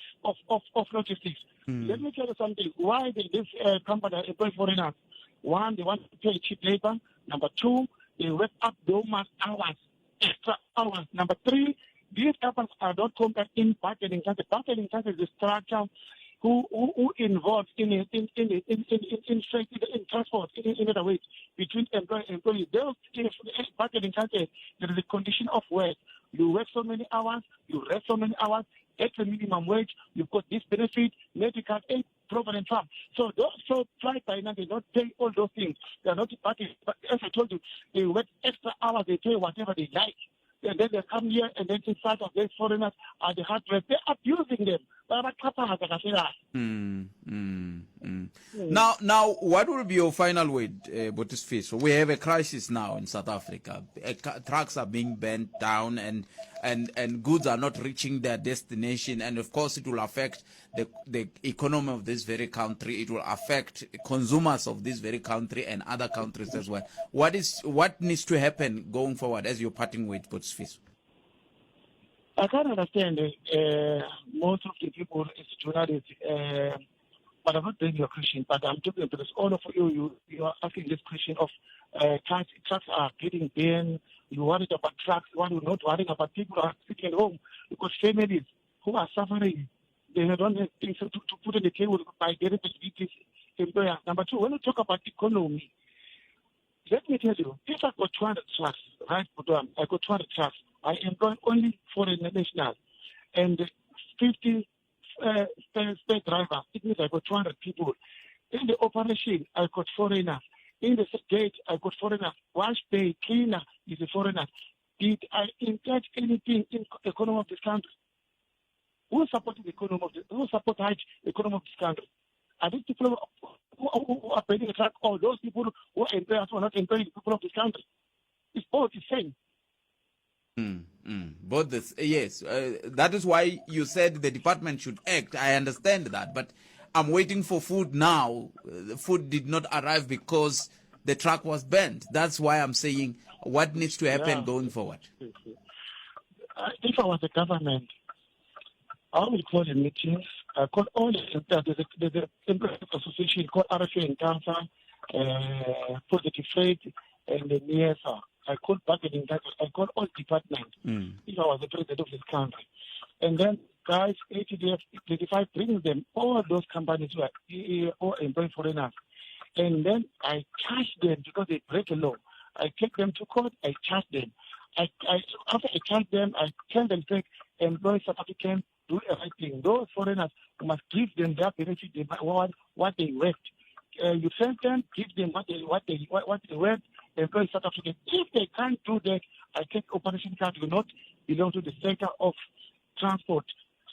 logistics. Let me tell you something. Why did this company employ foreigners? One, they want to pay cheap labor. Number two, they work up those hours, extra hours. Number three, these companies are not compared in bargaining council. Bargaining council is the structure who involved in transport, in other words, between employer and employee. Those in bargaining council, there is a condition of work. You work so many hours, you rest so many hours, get the minimum wage, you've got this benefit, medical aid, provident fund. So those so fly by night, they don't pay all those things. They are not bargaining. But as I told you, they work extra hours, they pay whatever they like. And then they come here and then inside of these foreigners are the hard work. They're abusing them. Bayabaxhaphaza kahle kahle. Now, what will be your final word, Buti Sifiso? We have a crisis now in South Africa. Trucks are being bent down and goods are not reaching their destination. And of course, it will affect the economy of this very country. It will affect consumers of this very country and other countries as well. What needs to happen going forward as you're parting with, Buti Sifiso? I can't understand most of the people as journalists, but I'm not doing your question, but I'm talking because all of you are asking this question of trucks are getting banned, you worried about trucks, you are not worrying about people who are sitting at home, because families who are suffering, they don't have things to put on the table by getting the employers. Number two, when we talk about economy, let me tell you, if I got 200 trucks, right, I got 200 trucks, I employ only foreign nationals and 50 spare drivers. It means I got 200 people. In the operation, I got foreigners. In the gate, I got foreigners. Wash bay, cleaner is a foreigner. Did I impact anything in the economy of this country? Who supported the economy of the, who support the economy of this country? Are these people who are paying the truck, or those people who are employers who are not employing the people of this country? It's both the same. Both this, yes. That is why you said the department should act. I understand that, but I'm waiting for food now. The food did not arrive because the truck was bent. That's why I'm saying what needs to happen going forward. If I was the government, I would call a meeting. I call all the, there's a employers association called RFA and CANSA, Positive Freight, and the NIESA. I called bargaining, I called all departments if I was the president of this country. And then, guys, ATDF 35 brings them, all those companies who are or employ foreigners. And then I charge them because they break the law. I take them to court, I charge them. After I charge them, I tell them, take employ South Africans, do everything. Those foreigners, you must give them their benefit, what they worked. You send them, give them what they worked, employ South Africans. If they can't do that, I take operation card do not belong to the sector of transport.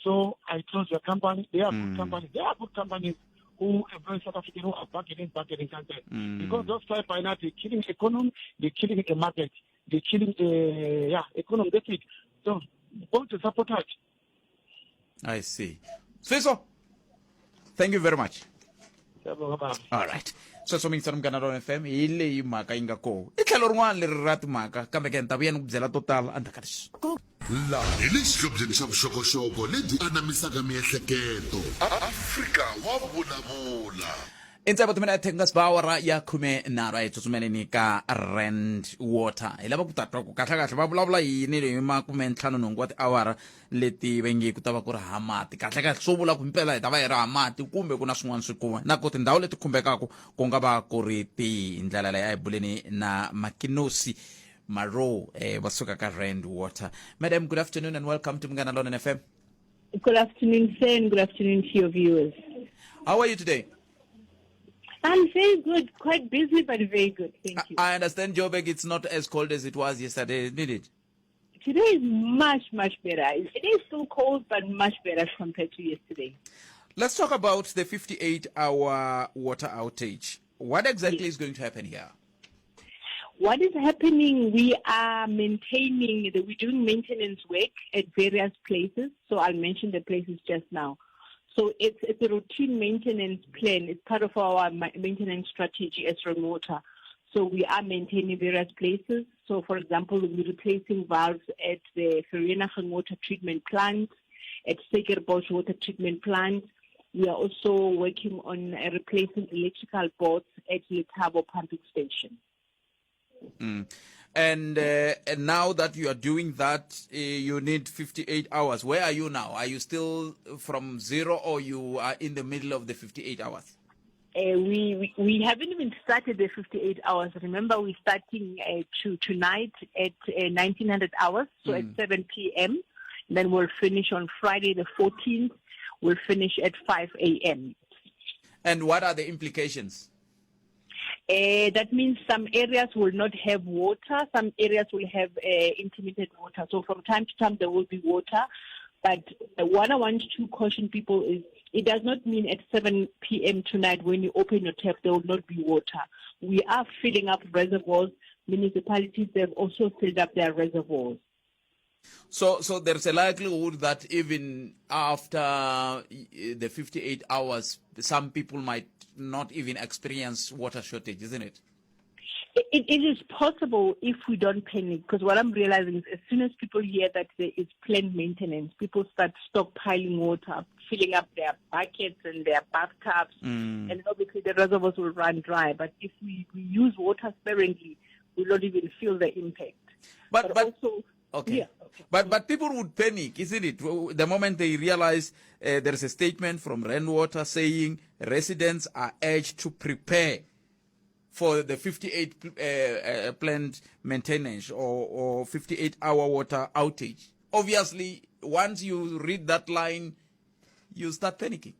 So I close your company. They are good companies. They are good companies who employ South Africans who are bargaining countries. Because those fly by night, they're killing economy, they're killing the market, they're killing the economy. That's it. So go to support us. I see. Sifiso, thank you very much. All right. Sweswo mingisana Munghana Lona FM hi leyi mhaka yi nga koho i tlhelo rin'wana leri ra timhaka kambe ke ni ta vuya ni ku byela to tala endzhaku ka leswi. Laha hi le xihlobyeni xa vuxokoxoko lebyi anamisaka miehleketo. Afrika wa vulavula. I ntseva timinete ku nga si ba awara ya 13, a hi tsutsumeleni ka Rand Water, hi lava ku ta twa ku kahlekahle va vulavula yini hi 58 wa tiawara leti va nge ku ta va ku ri ha mati. Kahlekahle swo vula ku mpela hi ta va hi ri ha mati kumbe ku na swin'wana swi kuma na ku tindhawu leti khumbekaka ku nga va ku ri tihi. Ndlela leyi a hi buleni na Makinosi Maro, va suka ka Rand Water. Madam, good afternoon and welcome to Munghana Lonene FM. Good afternoon, sir, and good afternoon to your viewers. How are you today? I'm very good, quite busy, but very good. Thank you. I understand, Joburg, it's not as cold as it was yesterday, did it? Today is much, much better. It is still cold, but much better compared to yesterday. Let's talk about the 58-hour water outage. What exactly is going to happen here? What is happening, we are maintaining, we're doing maintenance work at various places. So I'll mention the places just now. So it's a routine maintenance plan. It's part of our maintenance strategy as Rand Water. So we are maintaining various places. So, for example, we're replacing valves at the Vereeniging Water Treatment Plant, at Suikerbos Water Treatment Plant. We are also working on replacing electrical boards at Lethabo Pumping Station. And now that you are doing that, you need 58 hours. Where are you now? Are you still from zero or you are in the middle of the 58 hours? We haven't even started the 58 hours. Remember, we're starting tonight at 1900 hours, so at 7 p.m. Then we'll finish on Friday the 14th. We'll finish at 5 a.m. And what are the implications? That means some areas will not have water. Some areas will have intermittent water. So from time to time there will be water. But what I want to caution people is it does not mean at 7 p.m. tonight when you open your tap there will not be water. We are filling up reservoirs. Municipalities have also filled up their reservoirs. So there's a likelihood that even after the 58 hours, some people might not even experience water shortage, isn't it? It is possible if we don't panic, because what I'm realizing is as soon as people hear that there is planned maintenance, people start stockpiling water, filling up their buckets and their bathtubs, and obviously the reservoirs will run dry. But if we use water sparingly, we'll not even feel the impact. But also, Okay. Yeah. But people would panic, isn't it? The moment they realize there is a statement from Rand Water saying residents are urged to prepare for the 58 planned maintenance or 58-hour water outage. Obviously, once you read that line, you start panicking.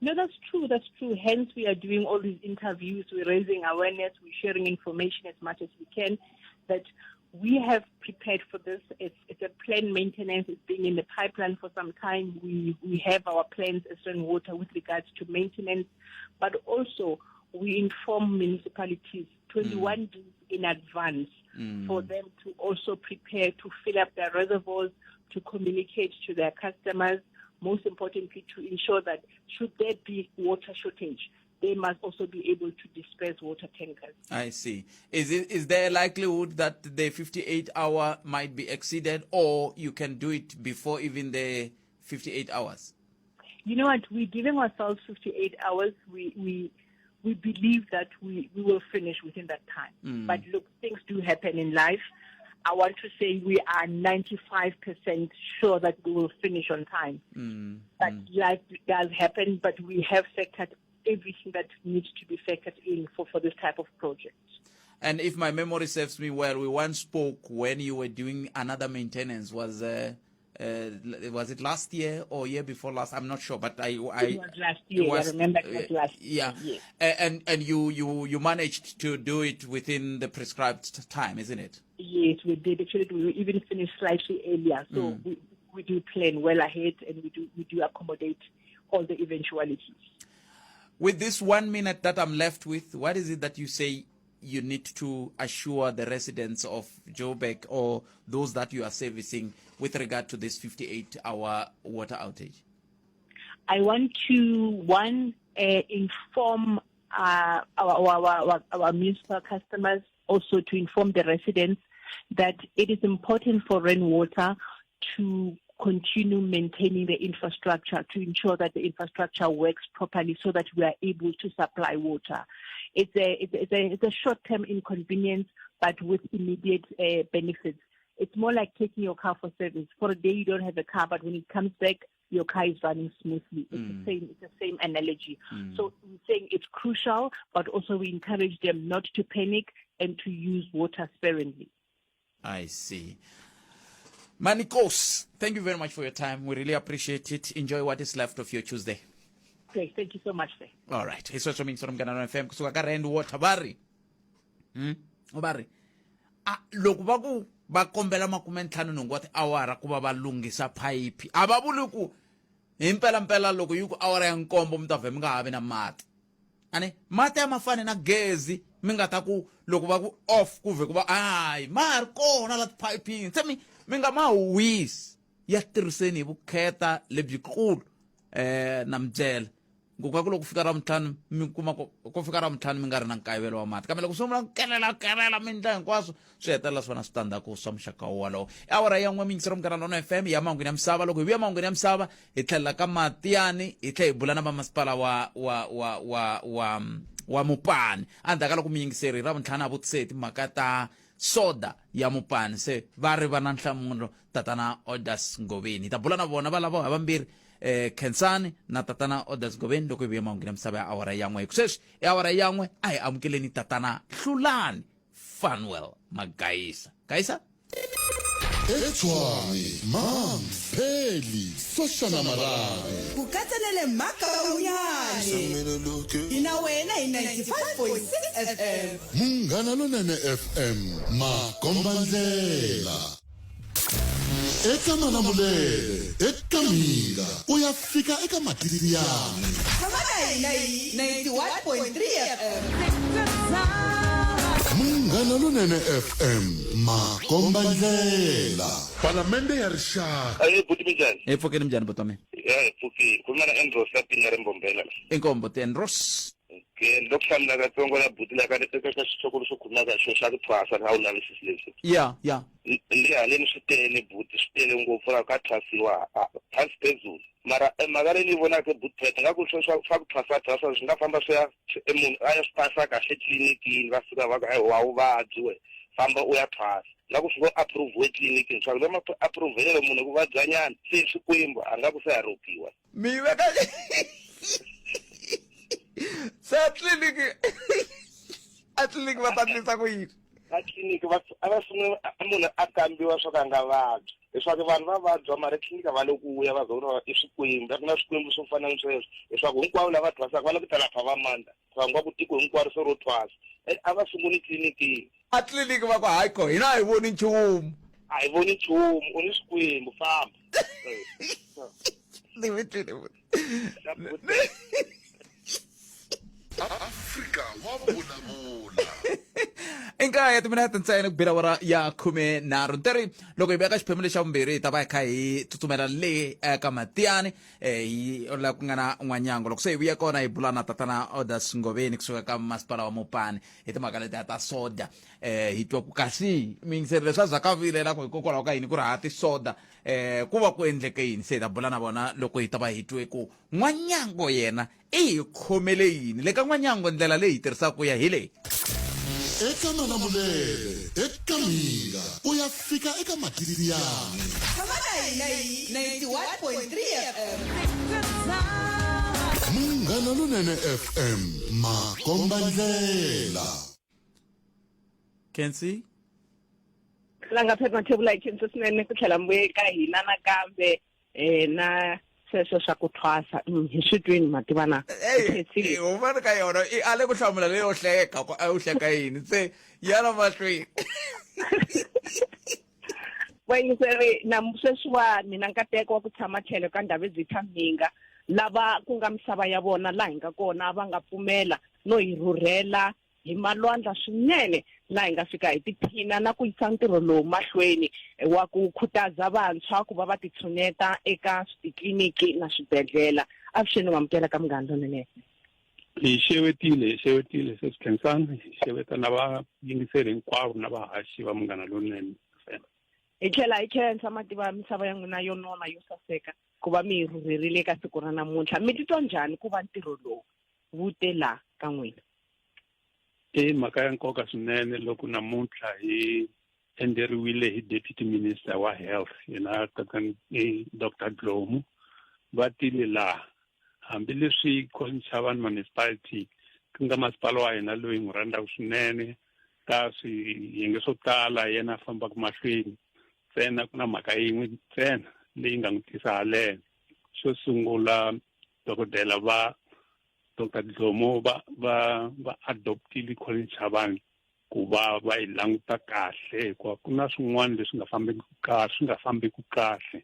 No, that's true. That's true. Hence, we are doing all these interviews. We're raising awareness. We're sharing information as much as we can that we have prepared for this. It's a planned maintenance. It's been in the pipeline for some time. We have our plans as Rand Water with regards to maintenance, but also we inform municipalities 21 days in advance for them to also prepare to fill up their reservoirs, to communicate to their customers, most importantly to ensure that should there be water shortage, they must also be able to disperse water tankers. I see. Is there a likelihood that the 58 hour might be exceeded, or you can do it before even the 58 hours? You know what? We're giving ourselves 58 hours. We believe that we will finish within that time. But look, things do happen in life. I want to say we are 95% sure that we will finish on time. But life does happen, but we have factored everything that needs to be factored in for this type of project. And if my memory serves me well, we once spoke when you were doing another maintenance. Was it last year or year before last? I'm not sure, but I It was last year. It was, I remember it was last year. year. And you managed to do it within the prescribed time, isn't it? Yes, we did. Actually, we even finished slightly earlier. So we do plan well ahead, and we do accommodate all the eventualities. With this 1 minute that I'm left with, what is it that you say you need to assure the residents of Joburg or those that you are servicing with regard to this 58-hour water outage? I want to, one, inform our municipal customers, also to inform the residents that it is important for Rand Water to continue maintaining the infrastructure to ensure that the infrastructure works properly so that we are able to supply water. It's a, it's a, it's a, it's a short-term inconvenience, but with immediate uh, benefits. It's more like taking your car for service. For a day you don't have a car, but when it comes back, your car is running smoothly. It's mm. the same. It's the same analogy. Mm. So we're saying it's crucial, but also we encourage them not to panic and to use water sparingly. I see. Manikos, thank you very much for your time. We really appreciate it. Enjoy what is left of your Tuesday. Great. Thank you so much, sir. All right. Hi sweswo mingisoro Munghana FM kusuka ka Rand Water va ri. Hmm? Va ri a loko va ku va kombela makumentlhanu nhungu wa tiawara ku va va lunghisa phayiphi a va vuli ku hi mpelampela loko yi ku awara ya nkombo mi ta vhe mi nga ha vi na mati ani mati a ma fani na gezi mi nga ta ku loko va ku off ku vhe ku va hayi ma ha ri kona la tiphayiphini se mi mi nga ma huwisi ya tirhiseni hi vukheta lebyikulu eh na mi byela ku ka ku loko fika ravutlhanu mi kuma ku ku fika ravutlhanu mi nga ri na nkayivelo wa mati kambe loko sungula ku kelela kelela mi ndla hinkwaswo swi hetelela swi va na switandzhaku swa muxaka wolowo i awara ya n'we miyingisero munghana lona fm ya mahungwini ya misava loko hi vuya mahungwini ya misava hi tlhelela ka matiyani hi tlhela hi bula na vamasipala wa wa wa wa wa wa mupani endzhaku ka loko muyingiseri hi ravuntlhanu a vutise hi timhaka ta soda ya mupani se va ri va na nhlamulo tatana odas ngoveni hi ta bula na vona valavo havambirhi eh khensani na tatana odas ngoveni loko hi vuya mahungwini ya misava ya awara ya n'we hi ku sweswi i awara ya n'we a hi amukeleni tatana hlulani Fanuel Magaisa. Gaisa? Etshwane, Mampheli, Soshana Marabi. Ku katsa na le Makaunyane. Hi na wena hi 95.6 FM. Munghana Lonene FM, makombandlela. Eka Malamulele, eka Mhinga, u ya fika eka Matiyani. Tshama na hina hi 91.3 FM. Munghana Lonene FM, makombandlela. Palamende ya Rixaka. Aye buti minjhani? Hi pfukeni minjhani buti wa mina? Ya hi pfukile. Khuluma na Andros la Pinya ri Mbombela la. Inkombo ti Andros. Okay, ni lo ku hlamula katsongo la buti la ka eka ka xihloko lexo khulumaka hi xona xa ku thwasa ni nga wu lavisisi leswi. Ya, ya. Le haleni swi tele buti swi tele ngopfu la ka thwasiwa phansi phezulu. Mara e mhaka leyi ni yi vonaka buti Phet nga ku swa swa ku thwasa thwasa swi nga famba swi ya e munhu a ya swi pasa kahle etlilinikini va fika va ku a wa wu vabyi we famba u ya thwasa. Nga ku swi ngo approve-iwe etliliniki swa ku va ma approve-ele munhu ku vabya nyana se Xikwembu a nga ku se a rhobiwa. Mi yi veka se a tliliniki a tliliniki va ta ndlisa ku yini? A tliliniki va a va sungula munhu a kambiwa swa ku a nga vabyi leswaku vanhu va vabya mara etliliniki a va le ku ya va za ku i swikwembu a ku na swikwembu swo fana ni sweswo leswaku hinkwavo lava thwasaka va lava ku ta lapha va mandla va nga ku tiko hinkwaro se ro thwasa a va sunguli tliliniki a tliliniki va ku hayi ko hina a hi voni nchumu a hi voni nchumu u ni swikwembu famba ni mi twile Afrika wa vulavula. I nkarhi ya timinete ntsena ku bela awara ya khumenharhu nteri loko hi veka xiphemu lexa vumbirhi hi ta va hi kha hi tsutsumela le eka matiyani eh, hi la ku nga na n'wanyango loko se hi vuya kona hi bula na tatana odas ngoveni kusuka ka masipala wa mopani hi timhaka letiya ta soda eh, hi twa ku kasi miyingiseri leswi a zaka vilela ku hikokwalaho ka yini ku ri ha tisoda eh, ku va ku endleke yini se hi ta bula na vona loko hi ta va hi twe ku n'wanyango yena i hi khomele yini le ka n'wanyango ndlela leyi hi tirhisaka ku ya hi leyi Eka Malamulele, eka Mhinga, ku ya fika eka Matiyani. Tshama na hina hi 91.3 FM. Munghana Lonene FM, makombandlela. Kensi Langa Phet Mathebula hi khensa swinene ku tlhela mi vuye ka hina nakambe eh na sweswo swa ku thwasa mm, hi swi twini mativa na Hey, humani ka yona i ale ku hlamula leyo hleka ku a wu hleka yini se yana mahlweni vayingiseri na sweswiwani na nkateko wa ku tshama tlhelo ka ndhavezitha mhinga lava ku nga misava ya vona laha hi nga kona va nga pfumela no hi rhurhela hi malwandla swinene laha hi nga fika hi tiphina na ku yisa ntirho lowu mahlweni wa ku khutaza vantshwa ku va va titshuneta eka titliliniki na swibedhlele avuxeni wa amukela ka munghana lonene hi xewetile hi xewetile se swi khensani hi xeweta na vayingiseri hinkwavo na vahaxi va munghana lonene FM. Hi tlhela hi khensa mativa ya misava ya n'wina yo nona yo saseka ku va mi hi rhurherile eka siku ra namuntlha. Mi titwa njhani ku va ntirho lowu wu te la ka n'wina? I mhaka ya nkoka swinene loko namuntlha hi endzeriwile hi deputy minister wa health yena Dr Dlomu va tile laha hambileswi Colin Chavani municipality ku nga masipala wa hina loyi n'wi rhandzaka swinene ka swiyenge swo tala yena a fambaka mahlweni ntsena ku na mhaka yin'we ntsena leyi nga n'wi tisa haleno xo sungula dokodela va Dr Dlomo va va va adoptile Colin Chavani ku va va yi languta kahle hikuva ku na swin'wana leswi nga fambeki kahle swi nga fambeki kahle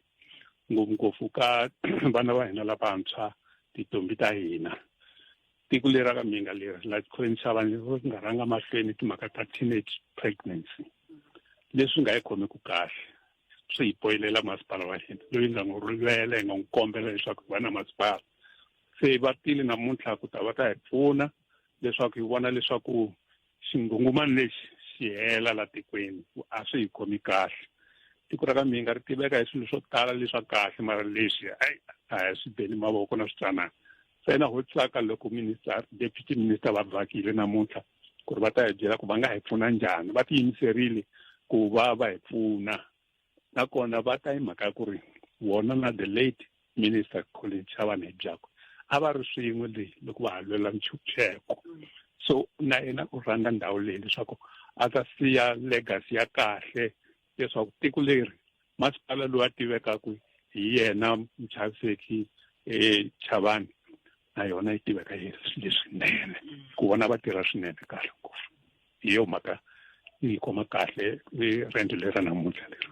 ngopfungopfu ka vana va hina lavantshwa tintombi ta hina tiko leri ra ka minga leri la Colin Chavani ri nga rhanga mahlweni timhaka ta teenage pregnancy leswi nga yi khomeku kahle swi hi poyilela masipala wa hina loyi nga n'wi lwela hi nga n'wi kombela leswaku hi va na masipala se va tile namuntlha ku ta va ta hi pfuna leswaku hi vona leswaku xinghungumani lexi xi hela la tikweni a swi hi khomi kahle tiko ra ka minga ri tiveka hi swilo swo tala leswa kahle mara leswi ayi a hi swi beli mavoko na switsanana ntsena ho tsaka loko minister deputy minister va vhakile namuntlha ku ri va ta hi byela ku va nga hi pfuna njhani va tiyimiserile ku va va hi pfuna nakona va ta hi mhaka ya ku ri vona na the late minister Colin Chavani hi byakwe a va ri swin'we leyi loko va ha lwela ntshunxeko so na yena u rhandza ndhawu leyi leswaku a ta siya legacy ya kahle leswaku tiko leri masipala lowu a tivekaka hi yena muchaviseki um Chavani na yona yi tiveka yi leswinene ku vona va tirha swinene kahle ngopfu hi yo mhaka yi khoma kahle riendzo leri ra namuntlha leri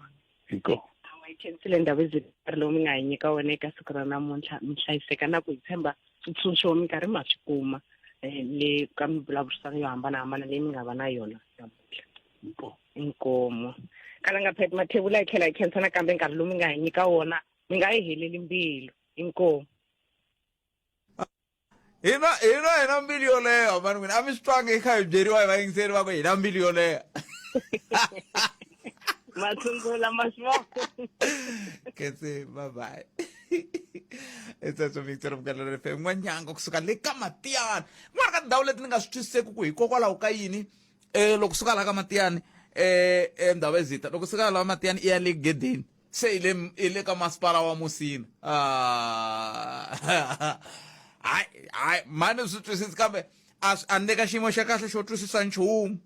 inkomu hi khensile ndhawu nkarhi lowu mi nga hi nyika wona eka siku ra namuntlha mi hlayiseka na ku hi tshemba switshunxo minkarhi ma swi kuma eh, le ka mimbulavurisano yo hambanahambana leyi mi nga va na yona namuntlha inkomu kalanga phet mathevula hi tlhela hi khensa nakambe nkarhi lowu mi nga hi nyika wona mi nga yi heleli mbilu inkomu hina hina hina mbilu yo leha mani n'wina a mi swi twangi hi kha hi byeriwa hi vayingiseri va ku hina mbilu yo leha masungula masivona ketse bye bye etsatso victor mgalelo fm n'wanyanga kusuka le ka matiyani kun'wana ka tindhawu leti ni nga swi twisiseki ku hikokwalaho ka yini um loko suka laha ka matiyani um ndhawu ezita loko suka laha matiyani i ya le gedeni se hi le hi le ka masipala wa musina ah. hayi hayi mhani swi twisisi kambe a swi a ni le ka xiyimo xa kahle xo twisisa nchumu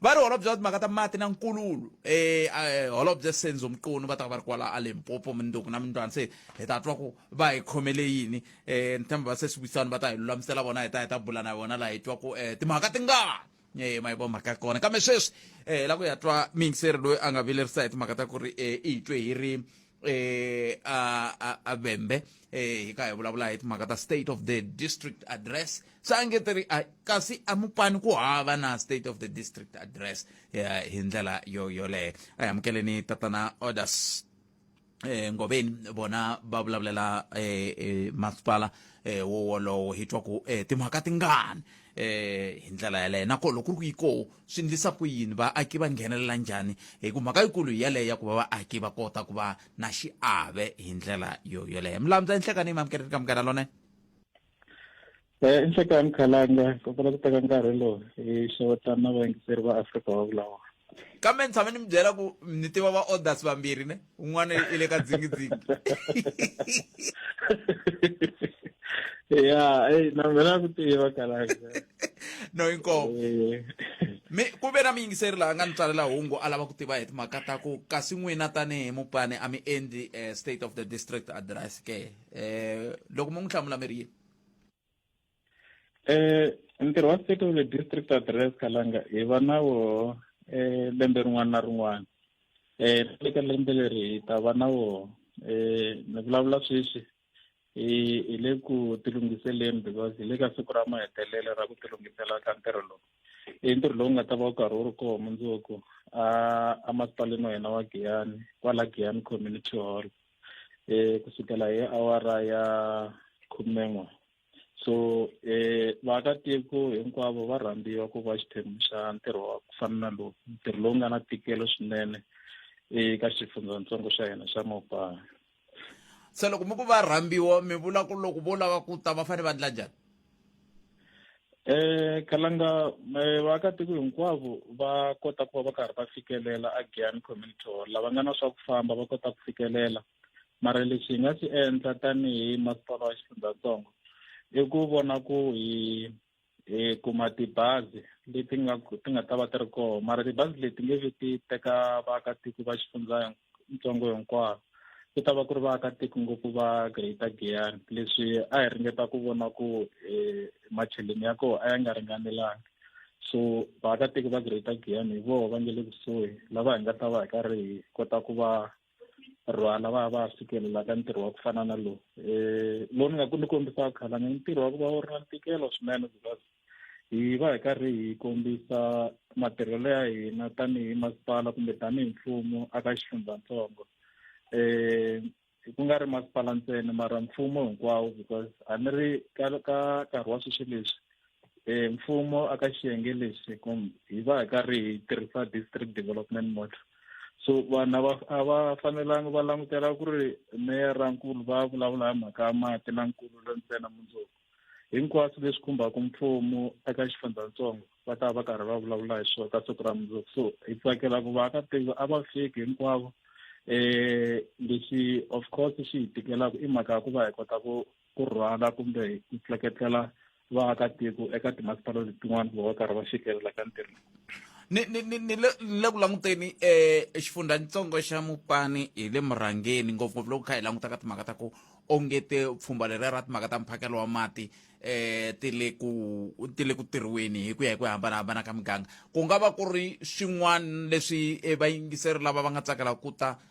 va ri holobye wa timhaka ta mati na nkululu um holobye senzo mqunu va ta va ri kwala a limpopo minduku na mindwana se hi ta twa ku va hi khomele yini um ni tshemba va se swi va ta hi lulamisela vona hi ta hi ta bula na vona laha hi twa ku um timhaka tingani e ma yi vo mhaka ya kona kambe sweswi um la ku ya twa muyingiseri loyi a nga vilerisa hi timhaka ta ku ri um i twe hi ri eh a a a vembe eh hi ka hi vulavula hi timhaka ta state of the district address se a nge ti ri a kasi a mupani ku hava na state of the district address ya hi ndlela yo yoleyo a hi amukeleni tatana orders eh ngoveni vona va vulavulela eh, eh masipala eh wo wolowo hi twa ku eh timhaka tingani eh hi ndlela yaleyo na ko loko ku ri ku yi koho swi endlisa ku yini vaaki va nghenelela njhani hi ku mhaka yikulu hi yaleyo ya ku va vaaki va kota ku va na xiave hi ndlela yo yoleyo milandza enhlekani mi amukeleni ka munghana lonene Eh, Nhlekani Khalanga, kombela ku teka nkarhi lowu hi xewetana na vayingiseri va Afrika wa vulavula. Kambe ni tshame ni mi byela ku ni tiva va orders vambirhi ne un'wana i le ka dzingidzingi. Ya, ey na mina ku tiva Khalanga. No inkomu. Eh. Mi ku ve na muyingiseri laha a nga ni tsalela hungu a lava ku tiva hi timhaka ta ku kasi n'wina tanihi mupani a mi endli eh, state of the district address ke eh loko mo n'wi hlamula mi ri yini? Eh, ntirho wa state of the district address Kalanga hi va na woho eh, lembe rin'wana na rin'wana eh le ka lembe leri hi ta va na woho eh ni vulavula sweswi hi hi le ku tilunghiseleni because hi le ka siku ra mahetelelo ra ku tilunghisela ka ntirho lowu i ntirho lowu nga ta va wu karhi wu ri koho mundzuku a a masipaleni wa hina wa Giyani kwala Giyani community hall eh kusukela hi awara ya khumen'we So vaakatiko hinkwavo va rhambiwa ku va xiphemu xa ntirho wa ku fana na lowu, ntirho lowu nga na ntikelo swinene eka xifundzatsongo xa hina xa Mopani. Se loko mi ku va rhambiwa, mi vula ku loko vo lava ku ta va fanele va endla njhani? Kalanga, vaakatiko hinkwavo va kota ku va va karhi va fikelela a Giyani Community Hall. Lava nga na swa ku famba va kota ku fikelela, mara lexi hi nga xi endla tanihi masipala wa xifundzatsongo i ku vona ku hi kuma tibazi leti nga ti nga ta va ti ri kona, mara tibazi leti nge vi ti teka vaakatiko va xifundzatsongo hinkwavo, ku ta va ku ri vaakatiko ngopfu va Greater Giyani. Leswi a hi ringeta ku vona ku macheleni ya kona a ya nga ringanelanga, so vaakatiko va Greater Giyani hi voho va nge le kusuhi lava hi nga ta va hi karhi hi kota ku va rhwala va ya va ya fikelela ka ntirho wa ku fana na lowu. Lowu ni nga ku ni kombisaka khalanga i ntirho wa ku va wu ri na ntikelo swinene, because hi va hi karhi hi kombisa matirhelo ya hina tanihi masipala kumbe tanihi mfumo aka xifundzatsongo, ku nga ri masipala ntsena mara mfumo hinkwawo, because a ni ri ka nkarhi wa sweswi leswi mfumo aka xiyenge lexi hi va hi karhi hi tirhisa district development model. So vanhu a va fanelanga va langutela ku ri meyara-nkulu va vulavula hi mhaka ya mati na nkululo ntsena mundzuku. Hinkwaswo leswi khumbaka mfumo eka xifundzatsongo va ta va karhi va vulavula hi swona ka siku ra mundzuku. So hi tsakela ku vaakatiko a va fiki hinkwavo. Lexi of course xi hi tikelaka i mhaka ya ku va hi kota ku rhwala kumbe ku tleketlela vaakatiko eka timasipala letin'wana ku va va karhi va fikelela ka ntirho. Ni le ku languteni xifundzatsongo xa Mopani hi le murhangeni, ngopfungopfu loko kha hi languta ka timhaka ta ku ongete pfhumba leriya ra timhaka ta mphakelo wa mati ti le ku tirhiweni hi ku ya hi ku hambanahambana ka miganga. Ku nga va ku ri swin'wana leswi vayingiseri lava va nga tsakela ku ta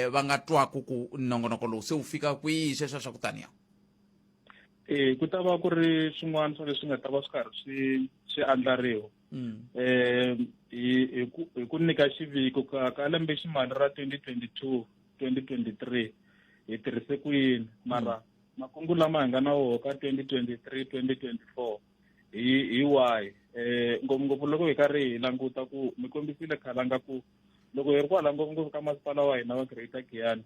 va nga twaku ku nongonoko lowu se wu fika kwihi, sweswo swa ku taniya? Ku ta va ku ri swin'wana swa leswi nga ta va swi karhi swi andlariwa. Hi ku nyika xiviko ka lembe ximali ra 2022 2023 hi tirhise ku yini, mara makungu lama hi nga na woho ka 2023 2024 hi wahi, ngopfungopfu loko hi karhi hi languta ku mi kombisile khalanga ku loko hi ri kwala ngopfungopfu ka masipala wa hina wa Greater Giyani,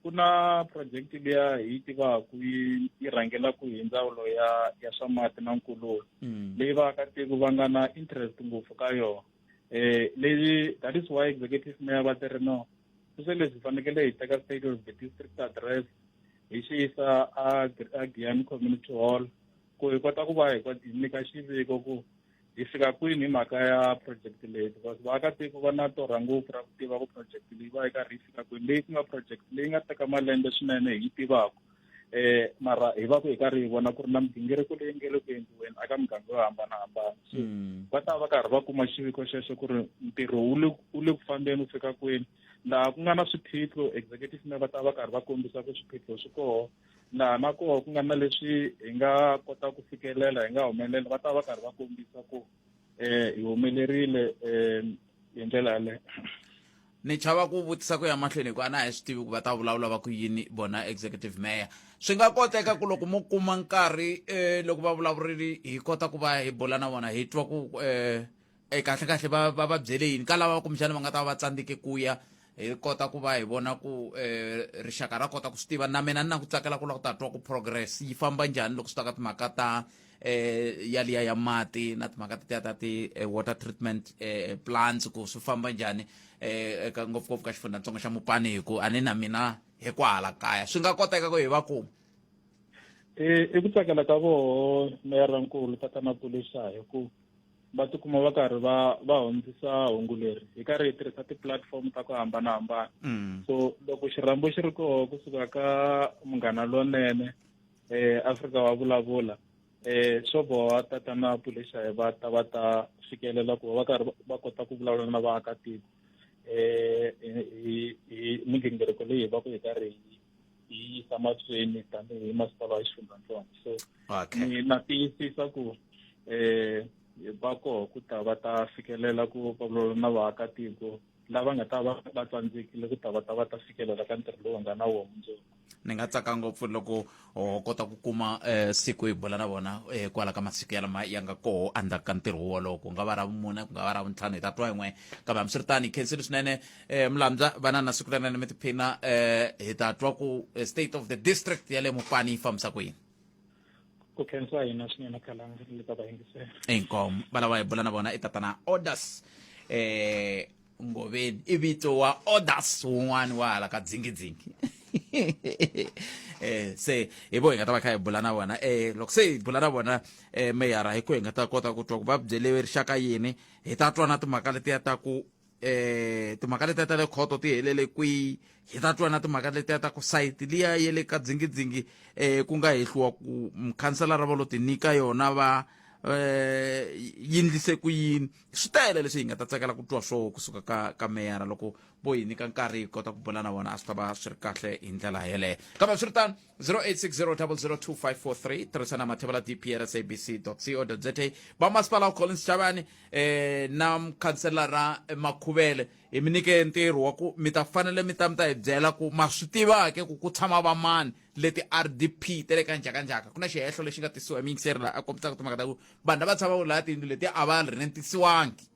ku na project liya hi yi tivaku yi rhangelaku hi ndzawulo ya swa mati na nkululo, leyi vaakatiko va nga na interest ngopfu ka yona. Leyi, that is why executive mayor va ti ri no, sweswo leswi fanekele hi teka state of the district address hi xi yisa a Giyani Community Hall ku hi kota ku va hi nyika xiviko ku hi fika kwini hi mhaka ya project leyi, because vaakatiko va na torha ngopfu ra ku tiva ku project leyi va yi karhi yi fika kwini, leyi ku nga project leyi nga teka malembe swinene hi yi tivaku, mara hi va ku hi karhi hi vona ku ri na migingiriko leyi nge le ku endliweni aka miganga yo hambanahambana. So va ta va karhi va kuma xiviko xexo ku ri ntirho wu le ku fambeni wu fika kwini. Laha ku nga na swiphiqo, executive mayor va ta va karhi va kombisa ku swiphiqo swi koho laha, na koho ku nga na leswi hi nga kota ku fikelela, hi nga humelela, va ta va karhi va kombisa ku hi humelerile hi ndlela yaleyo. Ni chava ku vutisa ku ya mahlweni hikuva a na hi swi tivi ku va ta vulavula va ku yini vona executive mayor. Swi nga koteka ku loko mo kuma nkarhi loko va vulavurile hi kota ku va hi bula na vona, hi twa ku kahle kahle va byele yini ka lava kumbexana va nga ta va va tsandzeke ku ya, hi kota ku va hi vona ku rixaka ra kota ku swi tiva. Na mina ni na ku tsakela ku lava ku ta twa ku progress yi famba njhani loko swi ta ka timhaka ta yaliya ya mati na timhaka tetiya ta ti water treatment plants, ku swi famba njhani eka ngopfungopfu ka xifundzatsongo xa Mopani, hi ku a ni na mina hi kwahala kaya. Swi nga koteka ku hi va kuma? I ku tsakela ka voho meyara-nkulu tatana Pule Shayi ku va tikuma va karhi va hundzisa hungu leri hi karhi hi tirhisa ti-platform ta ku hambanahambana. So loko xirhambo xi ri koho kusuka ka Munghana Lonene, Afrika wa Vulavula, swo boha tatana Pule Shayi va ta va ta fikelela ku va karhi va kota ku vulavula na vaakatiko hi migingiriko leyi hi va ku hi karhi hi yisa mahlweni tanihi masipala wa xifundzatsongo. So ni na tiyisisa ku va koho ku ta va ta fikelela ku va vulavula na vaakatiko lava nga ta va va tsandzekile ku ta va ta va ta fikelela ka ntirho lowu nga na wona mundzuku. Ni nga tsaka ngopfu loko ho kota ku kuma eh, siku hi bula na vona eh, kwala ka masiku yalama ya nga koho endzhaku ka ntirho wolowo ku nga va ra vumune ku nga va ra vuntlhanu hi ta twa yin'we kambe hambiswiritano hi khensile swinene eh, mulambya vana na siku lerinene mi tiphina eh, hi ta twa ku eh, state of the district ya le mupani yi fambisa ku yini Ku khensa hina swinene Khalanga ni le ka vayingiseri. Inkomu valava hi bula na vona i tatana Orders eh Ngoveni i vito wa Orders wun'wani wa hala ka dzingidzingi eh se hi vo hi nga ta va kha hi bula na vona eh loko se hi bula na vona eh meyara hi ku hi nga ta kota ku twa ku va byele rixaka yini hi ta twa na timhaka letiya ta ku eh timhaka letiya ta le khoto ti helele kwihi hi ta twa na timhaka letiya ta ku sayiti liya ya le ka dzingidzingi eh ku nga hehliwa ku mukhanselara va lo ti nyika yona va eh yi ndlise ku yini swi tele leswi hi nga ta tsakela ku twa swo kusuka ka ka meyara loko vo hi nyika nkarhi hi kota ku bula na vona a swi ta va swi ri kahle hi ndlela yeleyo kambe swi ri tano 0860002543 tirhisana mathevela dp sabc co za va masipala wa Collins Chavani eh na mukhanselara Makhuvele hi mi nyike ntirho wa ku mi ta fanele mi ta mi ta hi byela ku ma swi tiva ke ku ku tshama vamani leti RDP ta le ka njhakanjhaka ku na xihehlo lexi nga tisiwa hi miyingiseri laha a kombisaka timhaka ta ku vanhu lava tshamaka laha tiyindlu leti a va rentisiwangi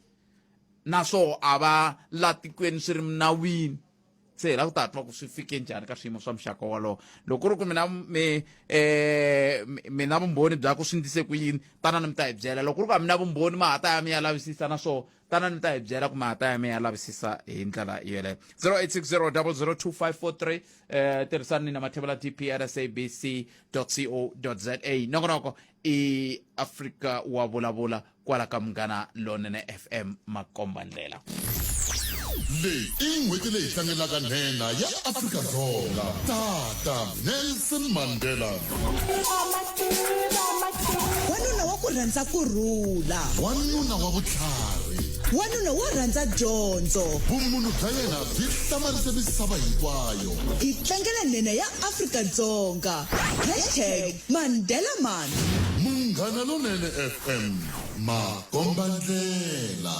naswoho a va la tikweni swi ri minawini se hi lava ku ta twa ku swi fike njhani ka swiyimo swa muxaka wolowo loko ku ri ku mina mi um mi na vumbhoni bya ku swi ndlise ku yini tanani mi ta hi byela loko ku ri ku a mi na vumbhoni ma ha ta ya mi ya lavisisa na swoho tanani mi ta hi byela ku ma ha ta ya mi ya lavisisa hi ndlela yoleyo 0860 002543 eh tirhisani na mathevela dp at sabc co za nongonoko i Afrika wa vulavula kwala ka Munghana Lonene FM makombandlela. Leyi i n'hweti leyi tlangelaka nhenha ya Afrika-Dzonga, Tata Nelson Mandela. Wanuna wa ku rhandza ku rhula. Wanuna wa vutlhari. Wanuna wo rhandza dyondzo. Vumunhu bya yena byi hlamarise misava hinkwayo. Hi tlangela nhenha ya Afrika-Dzonga. Hashtag Mandela Man. Munghana Lonene FM, makombandlela.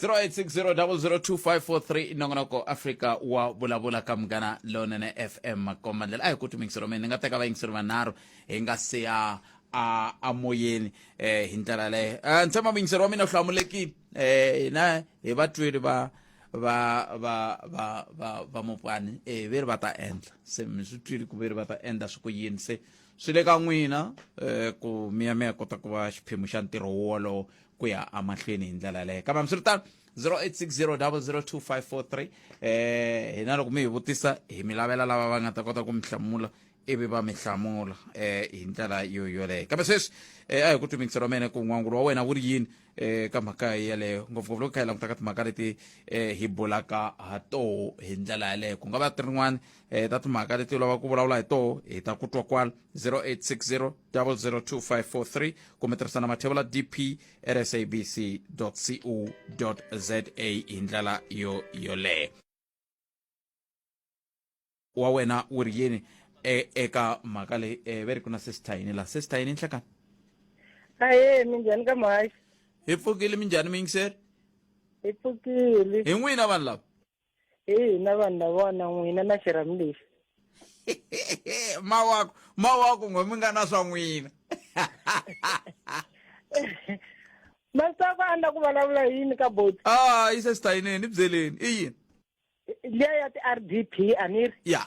0860002543 nongonoko Afrika wa vulavula ka Munghana Lonene FM makombandlela. A hi ku twi mina ni nga teka vayingiseri vanharhu hi nga se ya a amoyeni eh hi ndlela leyo. Eh ni tshemba muyingiseri wa mina u hlamulekile. Eh hina hi vatweli va va va va va va mupani eh ve ri va ta endla se mi swi twile ku ve ri va ta endla swi ku yini se swi le ka n'wina eh ku mi ya mi ya kota ku va xiphemu xa ntirho wolowo ku ya emahlweni hi ndlela yaleyo kambe hambiswiritano 0860002543 eh hina loko mi hi vutisa hi mi lavela lava va nga ta kota ku mi hlamula ivi va mi hlamula eh hi ndlela yo yoleyo kambe sweswi eh, a hi ku twi wa mina ku n'wangulo wa wena wu ri yini eh ka mhaka yeleyo ngopfungopfu loko kha hi languta ka timhaka leti eh hi bulaka ha toho hi ndlela yaleyo ku nga va ti rin'wana eh ta timhaka leti u lava ku vulavula hi toho hi ta ku twa kwala 0860 002543 kumbe tirhisana mathevula dp sabc co za hi ndlela yo yoleyo wa wena wu ri yini e, eka mhaka leyi e, ve ri ku na sister yini la sister yini nhlekani Ahee, minjhani ka muhaxi? Hi pfukile minjhani miyingiseri? Hi pfukile. Hi n'wina vanhu lava? Hi hina vanhu lavona n'wina na xirhamu lexi. Mawaku, mawaku n'we mi nga na swa n'wina. Masako a ni la ku vulavula yini ka boti? Ah, i sister yini ni byeleni, i yini? Liya ya ti-RDP a ni ri? Ya.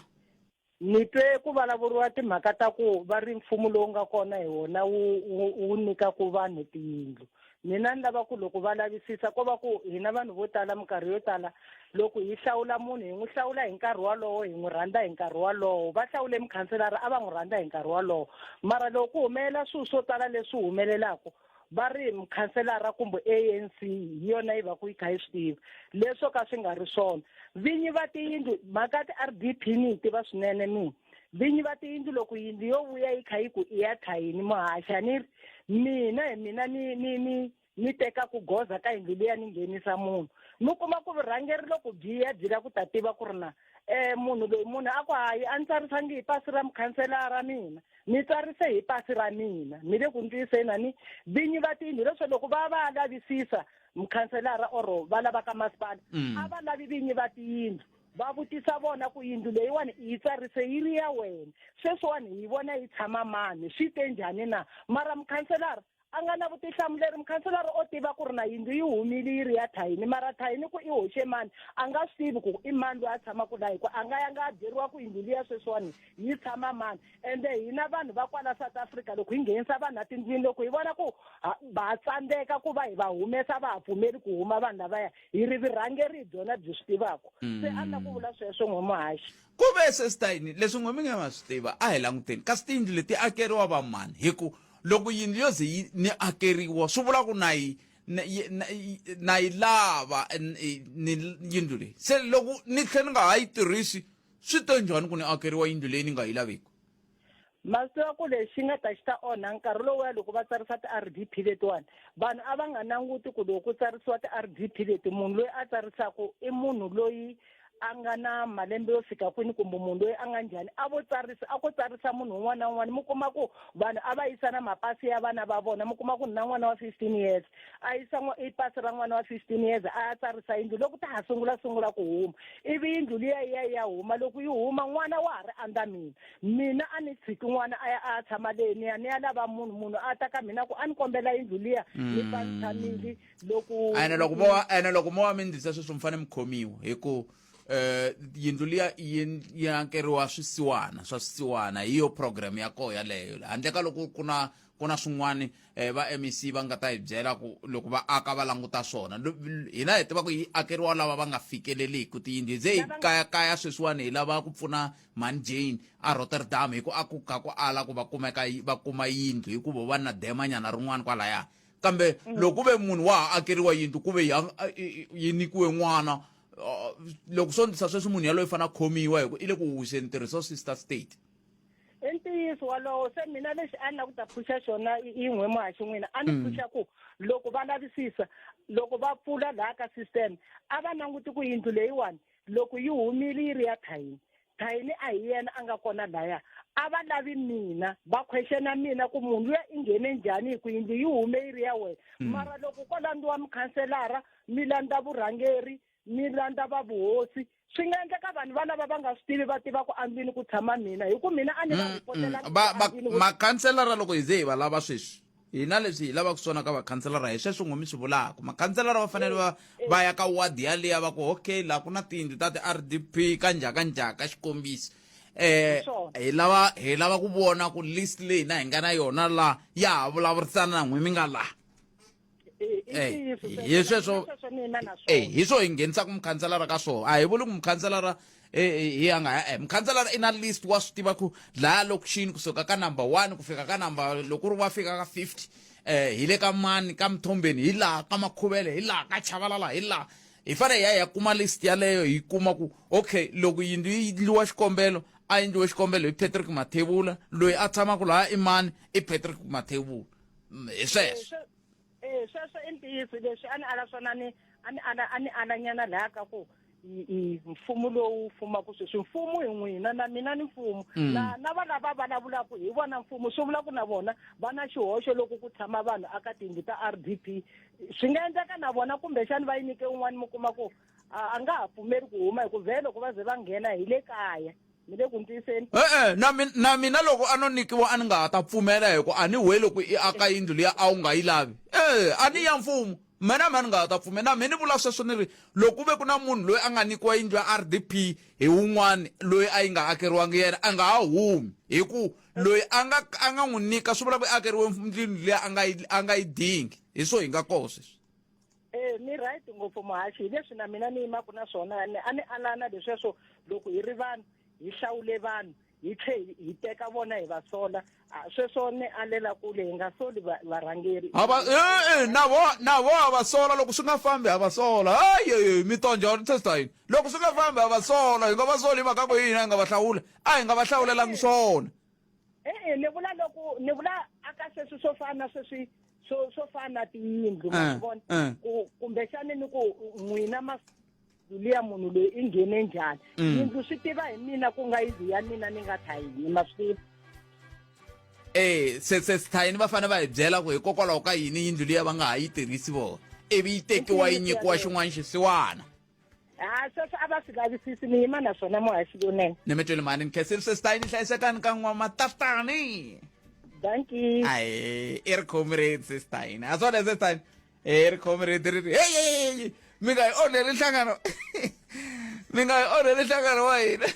Ni twe ku vulavuriwa timhaka ta ku va ri mfumo lowu nga kona hi wona wu wu wu nyikaku vanhu tiyindlu. Mina ni lava ku loko va lavisisa ko va ku hina vanhu vo tala minkarhi yo tala loko hi hlawula munhu hi n'wi hlawula hi nkarhi walowo hi n'wi rhandza hi nkarhi walowo. Va hlawule mukhanselara a va n'wi rhandza hi nkarhi walowo mara loko ku humelela swilo swo tala leswi humelelaka va ri mukhanselara kumbe ANC hi yona yi va ku yi kha yi swi tiva leswo ka swi nga ri swona vinyi va tiyindlu mhaka ti-RDP ni yi tiva swinene mina vinyi va tiyindlu loko yindlu yo vuya yi kha yi ku i ya thayini muhaxa ni ri mina hi mina ni ni ni ni teka ku goza ka yindlu liya ni nghenisa munhu mi kuma ku vurhangeri loko byi ya byi la ku ta tiva ku ri na um munhu loyi munhu a ku hayi a ni tsarisangi hi pasi ra mukhanselara mina ni tsarise hi pasi ra mina ni le ku ntiyiseni a ni vinyi va tiyindlu leswo loko va va lavisisa mukhanselara or va lava ka masipala a va lavi vinyi va tiyindlu. Va vutisa vona ku yindlu leyiwani i yi tsarise yi ri ya wena, sweswiwani hi yi vona yi tshama mani, swi te njhani na? Mara mukhanselara a nga na vutihlamuleri, mukhanselara o tiva ku ri na yindlu yi humile yi ri ya Thayini, mara Thayini ku i hoxe mani a nga swi tivi ku i mani loyi a tshamaka laha, hikuva a nga yanga a byeriwa ku yindlu liya sweswiwani yi tshama mani. Ende hina vanhu va kwala South Africa loko hi nghenisa vanhu etindlwini loko hi vona ku va tsandzeka ku va hi va humesa va ha pfumeli ku huma vanhu lavaya, hi ri vurhangeri hi byona byi swi tivaka. Se a ni la ku vula sweswo n'we muhaxi. Ku ve sesitayini leswi n'we mi nga ma swi tiva a hi languteni kasi tiyindlu leti akeriwa va mani hi ku loko yindlu yo ze yi ni akeriwa swi vula ku na yi na yi lava ni yindlu leyi se loko ni tlhela ni nga ha yi tirhisi swi te njhani ku ni akeriwa yindlu leyi ni nga yi laveki? Ma swi tiva ku lexi nga ta xi ta onha nkarhi lowuya loko va tsarisa ti-R_D_P letiwani, vanhu a va nga languti ku loko ku tsarisiwa ti-R_D_P leti munhu loyi a tsarisaka i munhu loyi a nga na malembe yo fika kwini kumbe munhu loyi a nga njhani. A vo tsarisa, a ko tsarisa munhu un'wana na un'wana. Mi kuma ku vanhu a va yisa na mapasi ya vana va vona, mi kuma ku ni na n'wana wa 15 years a yisa i pasi ra n'wana wa 15 years a ya tsarisa yindlu loko ta ha sungula sungula ku huma, ivi yindlu liya yi ya yi ya huma. Loko yi huma n'wana wa ha ri under mina. Mina a ni tshiki n'wana a ya a ya tshama le ni ya ni ya lava munhu, munhu a ta ka mina ku a ni kombela yindlu liya ni pfa ni tshamile loko Ene loko mo va ene loko mo va mi ndlisa sweswo mi fanele mi khomiwa hi ku eh yindlu liya yi yi akeriwa swisiwana swa swisiwana hi yo program ya koho yaleyo handle ka loko ku na ku na swin'wana eh, va MEC va nga ta hi byela ku loko va aka va languta swona hina hi tiva ku yi akeriwa lava va nga fikeleliki tiyindlu hi ze hi kayakaya sweswiwani hi lava ku pfuna mhani Jane a Rotterdam hi ku a ku ka ku ala ku va kumeka va kuma yindlu hikuva va na demanyana rin'wana kwalaya kambe loko ku ve munhu wa ha akeriwa yindlu ku ve yi nyikiwe n'wana loko swo ndlisa sweswi munhu yaloye fanele a khomiwa hi ku i le ku wiseni ti-resources ta state. I ntiyiso walowo. Se mina lexi a ni lava ku ta phuxa xona i n'we muhaxi n'wina, a ni phuxa ku loko va lavisisa, loko va pfula laha ka system, a va languti ku yindlu leyiwani loko yi humile yi ri ya Thayini, Thayini a hi yena a nga kona laya. A va lavi mina, va questiona mina ku munhu luya i nghene njhani hi ku yindlu yi hume yi ri ya wena. Mara loko ko landziwa mukhanselara, mi landza vurhangeri, mi landza va vuhosi, swi nga endleka vanhu valava va nga swi tivi va tiva ku andlwini ku tshama mina, hi ku mina a ni va ripotelanga Va, va, andlwini ku makhanselara loko hi ze hi va lava sweswi hina leswi hi lavaka swona ka vakhanselara hi sweswo n'we mi swi vulaka makhanselara va fanele va va ya ka wadi yaliya va ku okay laha ku na tiyindlu ta ti-R_D_P ka njhaka njhaka xikombiso eh Hi swona. hi lava hi lava ku vona ku list leyi na hi nga na yona la ya ha vulavurisana na n'we mi nga laha Eh, hi sweswo eh hi swo hi nghenisaka mukhanselara ka swona a hi vuli ku mukhanselara eh, eh, hi ya nga eh mukhanselara i na list wa swi tiva ku laha lokixini kusuka ka number 1 ku fika ka number loko ri wa fika ka 50 eh hi le ka mani ka mthombeni hi laha ka makhuvele hi laha ka chavalala hi laha hi fanele hi ya hi ya kuma list yaleyo hi kuma ku okay loko yindlu yi endliwa xikombelo a endliwe xikombelo hi Patrick Mathebula loyi a tshamaka laha i mani i Patrick Mathebula hi sweswo Eh sweswo i ntiyiso leswi a ni ala swona ni a ni ala a ni alanyana laha ka ku i mfumo lowu fumaka sweswi mfumo hi n'wina na mina ni mfumo na na va lava vulavulaka hi vona mfumo swi vula ku na vona va na xihoxo loko ku tshama vanhu aka tiyindlu ta R_D_P swi nga endleka na vona kumbexani va yi nyike un'wana mi kuma ku a nga ha pfumeli ku huma hi ku vhele loko va ze va nghena hi le kaya mi le ku ntiyiseni e-e na mina na mina loko a no nyikiwa a ni nga ha ta pfumela hi ku a ni wele ku i aka yindlu liya a wu nga yi lavi e a ni ya mfumo mina me a ni nga ha ta pfumela na mina ni vula sweswo ni ri loko ku ve ku na munhu loyi a nga nyikiwa yindlu ya R_D_P hi wun'wani loyi a yi nga akeriwangi yena a nga ha humi hi ku loyi a nga a nga n'wi nyika swi vula ku i akeriwe yindlu liya a nga yi a nga yi dingi hi swo hi nga koho sweswi. Eh mi right ngopfu muhaxi hi leswi na mina ni yimaka na swona ni a ni alana lesweswo loko hi ri vanhu hi hlawule vanhu hi tlhe hi teka vona hi va sola sweswo ni alela kule hi nga soli varhangeri hava e na vo na vo ha va sola loko swi nga fambi ha va sola hayi mi tonjhani testayini loko swi nga fambi ha va sola hi nga va soli hi mhaka ku hina hi nga va hlawula a hi nga va hlawulelangi swona e-e ni vula loko ni vula aka sweswi swo fana na sweswi swo swo fana na tiyindlu ma swi vona ku kumbexani ni ku n'wina ma liya munhu loyi i nghene njhani yindlu swi tiva hi mina ku nga yindlu ya mina ni nga thayini ma swi tiva Eh se se thayini va fanele va hi byela ku hikokwalaho ka yini yindlu liya va nga ha yi tirhisi vona ivi yi tekiwa yi nyikiwa xin'wana xisiwana. Ha sweswo a va swi lavisisi ni yima na swona muhaxi lonene. Ni mi twile mhani ni khensile sesitayini hlayisekani ka n'wamatatani. Dankie. Ayi i ri comrade sesitayini a swona sesitayini i ri comrade ri ri hey hey hey mi nga yi onheli nhlangano mi nga yi onheli nhlangano wa hina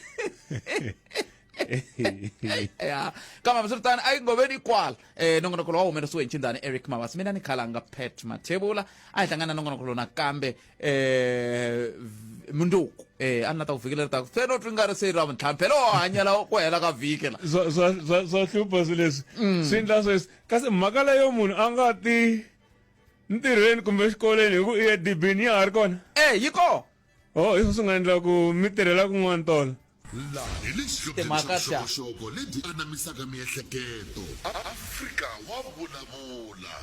ya kambe hambiswiritano a yi ngoveni kwala um nongonoko lowu wa humelerisiwe hi nchindani eric mabasi mina ni khalanga pat mathebula a hi hlangana na nongonoko lowu nakambe um munduku um a ni la ta ku vhiki leri taka se no twi nga ri se ra vuntlhanu phela wo hanyela ku hela ka vhiki la swa swa swa swa hlupha swilo leswi swi endla sweswi kasi mhaka leyo munhu a nga ti ntirhweni kumbe exikolweni hi ku i ya dibini ya ha ri kona e yi kona oh hi swo swi nga endla ku mi tirhela kun'wana tolo Laha hi le xihlobyeni Timhaka xa ta. vuxokoxoko lebyi anamisaka miehleketo. Afrika wa vulavula.